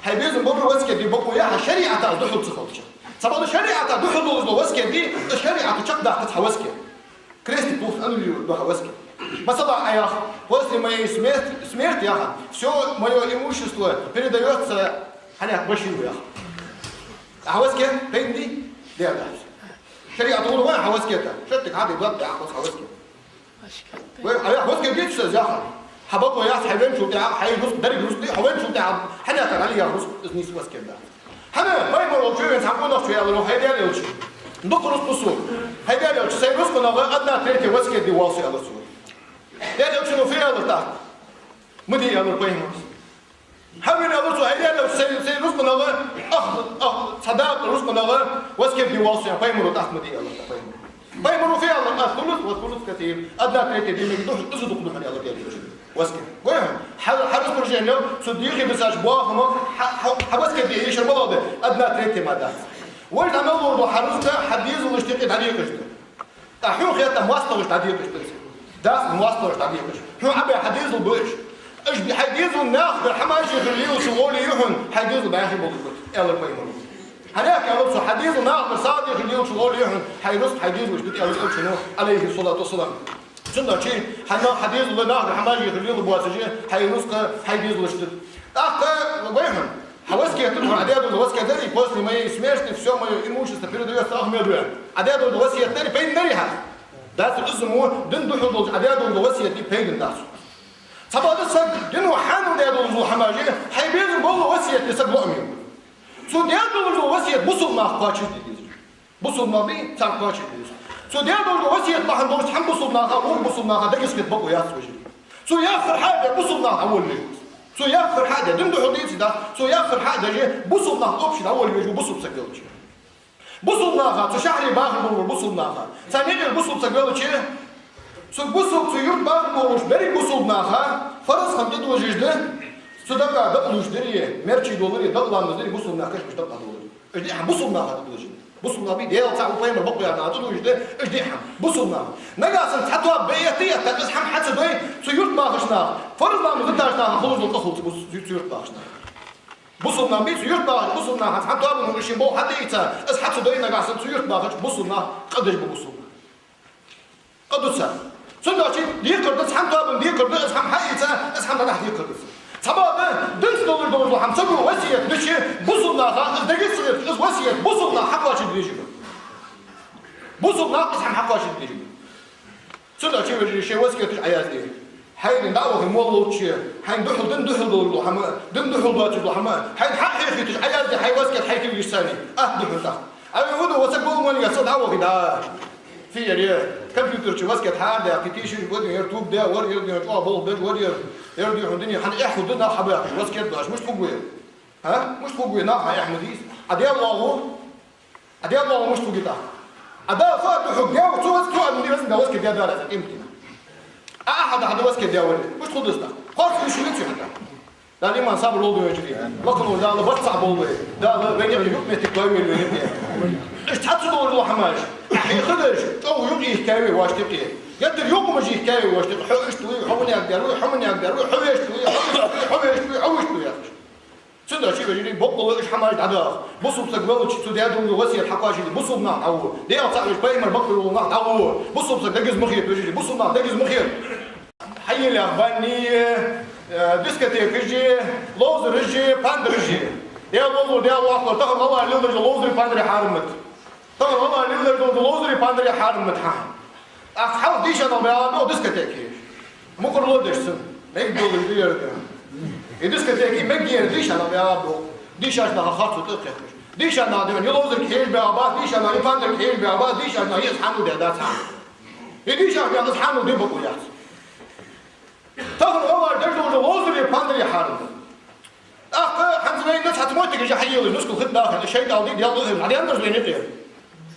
Хьай безам болча васкет де бокъо я, хьа шариӀата из духьал ца хилча. Цхьабакъда шариӀата духьал долаш дола васкет де, из шариӀата чакхдаккхац хьа васкет. Крестик луш аннулировать ду хьа васкет. Масала, Ӏа йоах: «После моей смерти, смерти, яха, всё моё имущество передаётся хьанех Баширу», яха. Хьа васкет пайдана дий? Дер дац. ШариӀата гӀулакх хьа васкета. Шоттиг хьаде, дог тӀа хьахоз хьа васкет. Вай, Ӏа яха васкет деций аз, яха? Хьа бокъо яц, хьай венначул тӀехьагӀа, хьай рузкъ, деррига рузкъа, хьо венначул тӀехьагӀа, хьанех Ӏа яха рузкъ, из нийса васкет дац. ХӀана? Пайхамара волча венца хьа къонахчо аьлар: «Хьай Даьла Элча, дукха рузкъа сона. Хьай Даьла Элча, сай рузкъанах одна третья васкет де воал со», аьлар цо. Даьла Элчано фу аьлар тӀаккха? Ма де, аьлар пайхамара. Хьавена, аьлар цо, хьай Даьла Элча, сай, сай рузкъанах, ах, ах, цхьа дакъа рузкъанах васкет де воал со, пайхамара, тӀаккха ма де, аьлар пайхамара. Пайхамара фу аьлар: «الثلث والثلث كثير». Одна третья де мегаргда хьона, из дукха да хьона, аьлар Даьла Элчано. Васкет. Гой хьона, хьа, хьа распоряжени, цу дийхе бисача боахамах хьа, хьа, хьа васкет де йиш яр малагӀа да, одна третья мара дац. Вай дӀа мел лур дола хьа рузкъа хьа дезалашта юкъе дӀадекъаш да. ТӀаккха хьона хетта моастагӀашта дӀадекъаш да из. Дац, моастагӀашта дӀадекъаш. Хьона Ӏобаь хьа дезал ба уж. Уж хьай дезала нах дар хӀамаш хила лелача гӀоле я хьона хьай дезал бӀаьхий болаш ба, аьлар пайхамара. Хьанех, аьлар цо, хьа дезала нах дар сагӀа де хила лелача гӀоле я хьона хьай рузкъа хьай дезалашта да, аьлар Элчано, Ӏалайхи ссалату вассалам. Цудухьа хьа нах, хьа дезала нах дар хӀамаш хила лелаш боацаш, хьай рузкъа хьай дезалашта да. ТӀаккха, гой хьона, хьа васкет да, хьона Ӏа даь дола васкет дарий: «После моей смерти всё моё имущество передаётся Ахмеду», аьнна. Ӏа даь дола васкет дарий, пайдана дарий хьа? Дац, из мо дина духьал долаш Ӏа даь дола васкет де пайдана дац. Цхьабакъда саг дино хьанал даь долаш дола хӀамаш, хьай безам бола васкет де сага лоӀам я. Цо даь долаш дола васкет бусулба наха кхоачашде дезаш. Бусулба нах бий, царна кхоачашде дезаш. Цо даь долаш дола васкет бахьан долаш цхьан бусулба наха, вокх бусулба наха дегаза хета бокъо яц, вежарий. Цо яхар хьа а даь, бусулба нах дӀаволавеш ва из. Цо яхар хьа а даь, дина духьал деций дац, цо яхар хьа а даь, бусулба нах общий дӀаволавеш ва, бусулба саг велча. Бусулба наха, цу шахьаре бахаш болаш бола бусулба наха, царна юкъера бусулба саг велча, цу бусулба, цу юрта бахаш болаш берригача бусулба наха фарз хӀама тӀадожаш да, цу дакъа дакъа луш дари, мерчи долари, дакъа ламаз дари, бусулба наха кашамаш дакъа долари. Уж диъ хӀама бусулба наха тӀадожаш да. Бусулба нах бий, Даьла цаӀ ва, пайхамар бокъо яр наха тӀадожаш да уж диъ хӀама. Нагахьа санна цхьа тоаба бе этта, этта, из хӀама хьа ца дой, цу юрта бахача наха, фарз ламаз дитача наха хулаш дола къа хул цу бус-, цу юрта бахача наха. Бусулба нах бий, цу юрта бахача бусулба наха цхьан тоабан хӀама шин бов хьатӀаийца, из хьа ца дой, нагахьа санна цу юрта бахача бусулба наха къа деш ба бусулба нах. Къа ду цар. Цудухьа декхар да, цхьан тоабан декхар да, из хӀама хьаийца, из хӀама дӀадахьа декхар да. Цхьабакъда динца долаш дола хӀама, саго васкет дича, бусулба наха из дегаза ца хеташ, из васкет бусулба наха хьакхоачашде дезаш да. Бусулба наха из хӀама хьакхоачашде дезаш да. Цудухьа, вежарий, шоай васкеташ Ӏоязде. Хьайна дӀа а вахе, молла волча, хьайна духьал, дина духьал долаш дола хӀама, дина духьал доацаш дола хӀама, хьайна хьа а хьехийташ Ӏоязде хьай васкет, хьай кулгаш санна. Атта да хьона тӀаккха. Ай, ву да, васаг гулман я, со дӀа а вахе, да. Фиер е, компьютер чу васкет хьадаьккхе, тешаш вар, ер туг де вар, ер ден чӀоагӀа болх беш вар, ер, ер ден хьона дуне хьан эхь хӀу да нах хьабаьккхаш, васкет доацаш, мишта хургва ер? А? Мишта хургва, нах хьа эхь ма дийца? Ӏа Даьла воагӀа? Ӏа Даьла воагӀа мишта хургья тӀаккха? Ӏа Дала фу а духьал, Даьла, цу васкет, цу а духьал васкет Даьла ваьлла, къематдийнахьа. Ӏа ахьа дахьа да васкет Даьла ваьлла. Мишта хургда из тӀаккха? Кхоачаш вуш веций хьона тӀаккха? Дала иман, сабар лолда, вежарий. Лакхавола Дала вац цхьа болба вай. Дала вайна юкъ-метте кхоачашвойла вай. Ӏа цхьацца долаш дола хӀамаш, Ӏа хьехадеш, чӀоагӀа юкъ йихкай вай воашта юкъе. Геттара юкъамаш йихкай вай воашта юкъе. Хьо иштта вий, хьо ваннег дер вий, хьо маннег дер вий, хьо вешта вий, хьо вешта вий, хьо вешта вий, хьо вешта вий яхаш. Цудухьа, вежарий, боккъала уж хӀамаш дӀадаха. Бусулба саг велча, цо даь дола васкет хьакхоачашде, бусулба нах дӀагӀо. Даьла цаӀ веш, пайхамар бокъо йола нах дӀагӀо. Бусулба саг дегаза ма хета, вежарий, бусулба нах дегаза ма хета. Хьайийлех банни, э, дискотекаши, ловзараши, пандараши. Даьла ловзар, Даьла воккхалар, тахан гӀалгӀай леладеш дола ловзари пандари хьарам ма да. Тахан гӀалгӀай леладеш дола ловзари пандари хьарам ма да хьона. ТӀаккха хьалха дийша нах баьгӀа боху дискотеке. Мукъарло деш цунна. Мегаргдолаш да ер ден. И дискотеке мегаргда дийша нах баьгӀа боху. Дийшача наха харцо тӀакхехкаш. Дийша нах дийна, е ловзарга хьежа баьгӀа бац, дийша нах е пандарга хьежа баьгӀа бац, дийша нах е из хьанал де дац хьона. Е дийша нах из хьанал де бокъо яц. Тахан оалаш деш долча ловзаре, пандаре хьарам да. ТӀаккха хӀанз вайна цхьацца моттигаш хьайийлаш, нускал хитта даха, шайтӀал ди, Даьла духьал, хьаден дарж вайна тӀера.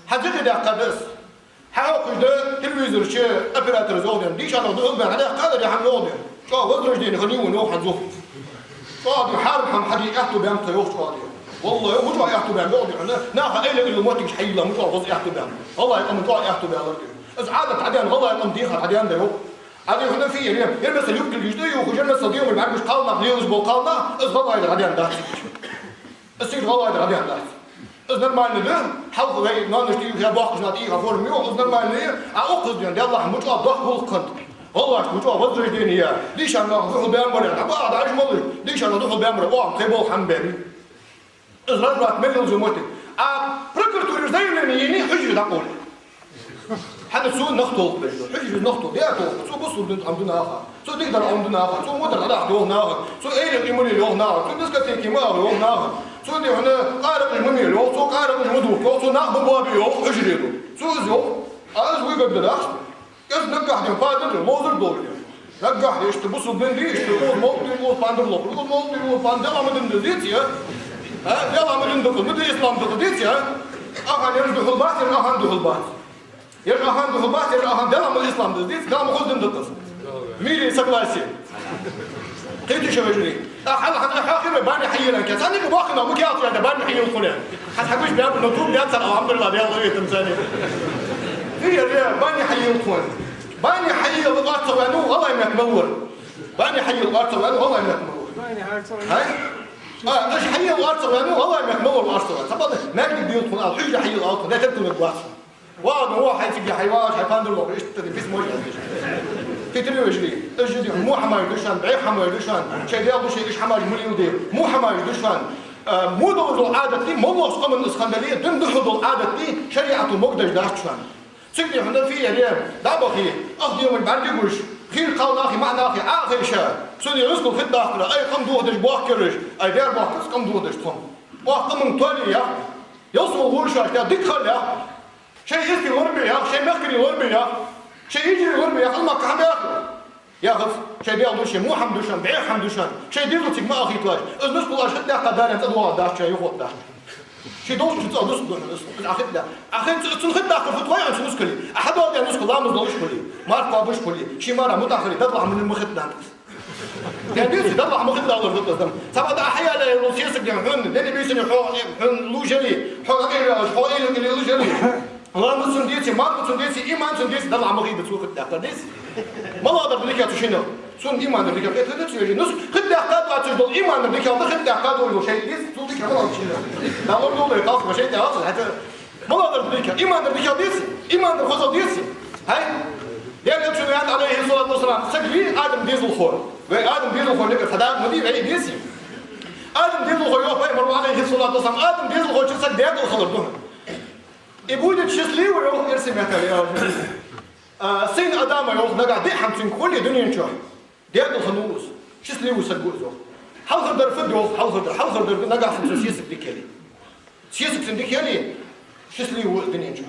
Хьа зикъе даьккха да из. Хьа хьокхаш да телевизора чу операторо йоах ден, дийша нах духьал баьнна, хьадаьккха да хьа йоах ден. ЧӀоагӀа возрождение хиннай вайна йоах хӀанз. ЧӀоагӀа да хьарам хӀама хьаде аьттув баьннаб тха йоах чӀоагӀа да. ВаллахӀи, мича чӀоагӀа аьттув баьннаб йоах ден. Наха элекъил моттигаш хьайийлла, мича чӀоагӀа веза аьттув баьннаб. ГӀалгӀай къам чӀоагӀа аьттув баьлар да. Из Ӏадат хьаден, гӀалгӀай къам дийхар хьаден да йоах. Ӏади хьона фи яр, яр масал юбкаш тӀа ювхаш, яр масал дегӀамаш бӀаргагуш кхалнах лелаш бола кхалнах, из гӀалгӀайдар хьаден дац. Из сига гӀалгӀайдар хьаден дац. Из нормально да, хьалха вай ноаношта ювха, боккхийча наха тӀа ювха форма йоах, из нормально я, а укхаза ден, Даьллахь, мича чӀоагӀа дохк гулх кхант. ГӀалгӀашта мича чӀоагӀа возрождение я, дийша нах духьал баьннабар, дӀабаха дӀа уж малаш, дийша нах духьал баьннабар, оам тхай болх хьан бен. Из разврат мел йолча моттиге. А прокуратуре заявлени йиний, хьужаре дӀакъовле. ХӀана, цо нах толхабеш да. Хьужаре нах толхабеш да. Цо бусалба дин тӀа хӀама ду наха. Цо дикадар хӀама ду наха. Цо мутар дӀадахьа йоах наха. Цо элекъи ма лела йоах наха. Цо дискотеке ма аха йоах наха. Цо дий хьона къаракъаш ма мела йоах. Цо къаракъаш ма дувца йоах. Цо нах ма боабе йоах. Хьужаре ду. Цо из йоах. А из вайга дац. Из наггахьа ден пандар да, ловзар долаш да. Наггахьа иштта бусалба дин дий, иштта укхаза молла дий, укхаза пандар лохаш, укхаза молла дий, укхаза пандар, Даьла хӀама дин да деций, а? А? Даьла хӀама дин да укхаза, ма дий ислам да укхаза деций, а? Ахьа ераш духьал бац, ераш ахьа духьал бац. Ераш ахьа духьал бац, ераш ахьа, Даьла хӀама ислам да деций, Даьла ма хоза дин да укхаза. Мир и согласие. Кхетий шо, вежарий? А хьал хьан хьахира бани хьайилан ке. Царна ка бохкана, мукъа ялта да бани хьайил хьона. Хьа хьабиш бян, но ту бян цар, алхьамдулиллахӀ, Даьла гӀойтам царна. Фи яр, бани хьайил хьона. Бани хьайил арцагӀваьннав, гӀалгӀай метта мел вар. Бани хьайил арцагӀваьннав, гӀалгӀай метта мел вар. Хай? А, наш хьайил арцагӀваьннав, гӀалгӀай метта мел вар арцагӀваьннав. Цхьабакъда маьждиг дилла хьона, ала хьужаре хьайил алта, нетар тунаг вац. Ва, ну, ва, хьай цига, хьай вагӀаш, хьай пандар лохаш, иштта тӀа письмо яздеш. Хетарий, вежарий, из жиди, во хӀамаш да шоана, бӀеха хӀамаш да шоана, шоай Даьла духьа уж хӀамаш ма леладе, во хӀамаш да шоана. А, во долаш дола Ӏадат дий, моллагӀча къаман из хиннадале, дин духьал дола Ӏадат дий, шариӀато могаргдоацаш дац шоана. Цига дий хьона фи яр, дӀабахе, ах дегӀамаш бӀаргагуш, хийра кхалнахи маӀа нахи Ӏо а хайша, цу дий рузкъал хитта дахкар, ай къам дохадеш бохкараш, ай дер бохкараш къам дохадеш тхо. Оаха къаман тоале яхар, ялсмала гӀур шоаш, дика хила яхар. Шоай истий лорабе яхар, шоай мехкарий лорабе яхар, шоай йижарий лорабе яхар, Ӏилма кхахьа бе яхар. Яхац, шоай Даьла духьа, во хӀама да шоана, бӀеха хӀама да шоана, шоай дезалца цига ма ахийталаш, из нускал аш хитта даьккха дале, цӀадоагӀаргдац шоай юхатта. Ший долча цӀа нускал да шоана, из, из Ӏа хитта. Ӏа хин цу, цун хитта дахкар фу тхоай, цу нускале? Ӏа хьадоаладаь нускал ламаз долаш хуле, марха кхоабаш хуле, ший мара мутӀахьа хиле, Даьллахь ма, ма хитта да из. Ден деций, Даьллахь ма хитта далар да из. Цхьабакъда Ӏа хьаяьлча йола сесаг ден хьона, ден бийсанна хьо, хьона луш яле, хьо гӀайгӀа ваьлча, хьо элекъа лелаш яле. Ламаз цун деций, марха цун деций, иман цун деций, Даьллахь ма хитта цо хитта даьккхар деций. МалагӀа дар да дикагӀа цу шиннел? Цун иман дар дикагӀа хетар деций, вежарий? Нус хитта даьккха доацаш дола иман дар дикагӀа да, хитта даьккха долаш дола шайтӀа деций, цул дикагӀа малагӀа да шиннел? Даьла лорадолда, кхалсаг, шайтӀа яц, хӀаьта малагӀа дар да дикагӀа? Иман дар дикагӀа деций? Иман дар хозагӀа деций? ХӀай? Даьла Элчано аьннад, Ӏалайхи ссалату вассалам, саг вий Адама дезалхо. Вай Адама дезалхо никъ хьадаьд ма дий, вай деций? Адама дезалхо йоах пайхамаро, Ӏалайхи ссалату вассалам, Адама дезалхочун саг декъала хилар да. И будет счастливый, йоах, эрсий меттала аьлча. А, сын Адама, йоах, нагахьа диъ хӀама цунга хуле дунен чу, декъала хиннав из, счастливый саг ва из, йоах. Хьалхардар фуд, йоах, хьалхардар, хьалхардар да, нагахьа санна цун сесаг дика яле. Сесаг цун дика яле, счастливый ва из дунен чу.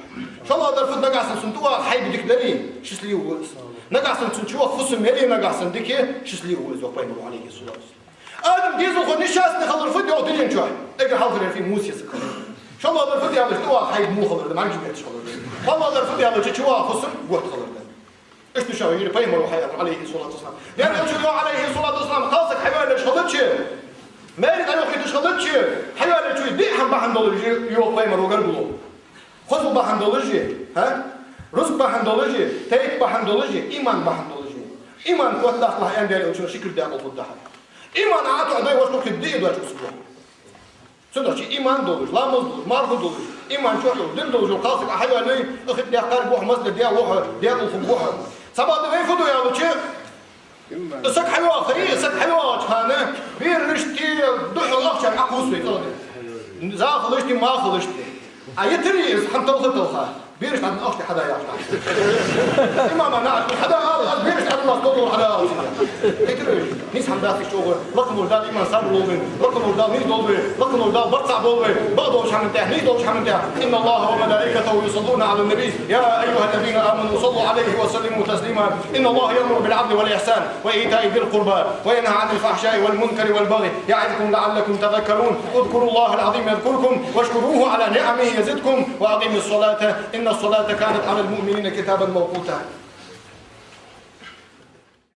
ШоллагӀдар фуд, нагахьа санна цун тӀаваха хьайба дика дале, счастливый ва из. Нагахьа санна цун чувахка фусам яле, нагахьа санна дика, счастливый ва из, йоах пайхамаро, Ӏалайхи ссалату вассалам. Адам дезалхо несчастный хилар фуд, йоах, дунен чу? Эггара хьалхара фуд, во сесаг хилар. ШоллагӀдар фуд аьлча, тӀаваха хьайба во хилар да, маьждиге метташ хилар да. КхоалагӀдар фуд аьлча, чувахка фусам готта хилар да. Иштта ва шоана, вежарий, пайхамаро хьаяьлар, Ӏалайхи ссалату вассалам. Даьла Элчано йоах, Ӏалайхи ссалату вассалам, кхалсаг хьаваьллаш хилча, маьре дӀайохийташ хилча, хьаваьллачоа диъ хӀама бахьан долаш я, йоах пайхамаро, гаргало. Хозал бахьан долаш я, хӀа? Рузкъа бахьан долаш я, тайпа бахьан долаш я, иман бахьан долаш я. Иман котдаккхалахь, аьннад Даьла Элчано, ши кулг декъала хургда хьа. Иман Ӏа а тоӀадой, вошкъа кулг диъ доацаш ва. Цудухьа иман долаш, ламаз долаш, марха долаш, иман чу йолаш, дин долаш йола кхалсаг Ӏа хьаваьле, хитта даьккхар ва хьо, масле даь ва хьо, декъала хургва хьо. Цхьабакъда вай фу ду аьлча, саг хьайоагӀа, саг хьайоагӀача хана, берашта духьал ахча Ӏокхувс вай цӀагӀа. Захалашта, махалашта. Ӏа йитарий из, хӀама талха-талха. Бераш дӀа ахча хьада яхаш. Имама наӀарга хьада ала, аз бераш дӀа ала, аз кодор хьада ала. Хитр веш. Нийса хӀама дац из чӀоагӀа. Лакха волча Дала иман сабар лолба вайна. Лакха волча Дала нийса долда вай. Лакха волча Дала барт цхьа болба вай. Бакъдолча хӀаман тӀа, нийса долча хӀаман тӀа. إن الله وملائكته يصلون على النبي يا أيها الذين آمنوا صلوا عليه وسلموا تسليما. إن الله يأمر بالعدل والإحسان وإيتاء ذي القربى وينهى عن الفحشاء والمنكر والبغي يعظكم لعلكم تذكرون. اذكروا الله العظيم يذكركم واشكروه على نعمه يزدكم وأقيموا الصلاة إن الصلاة كانت على المؤمنين كتابا موقوتا.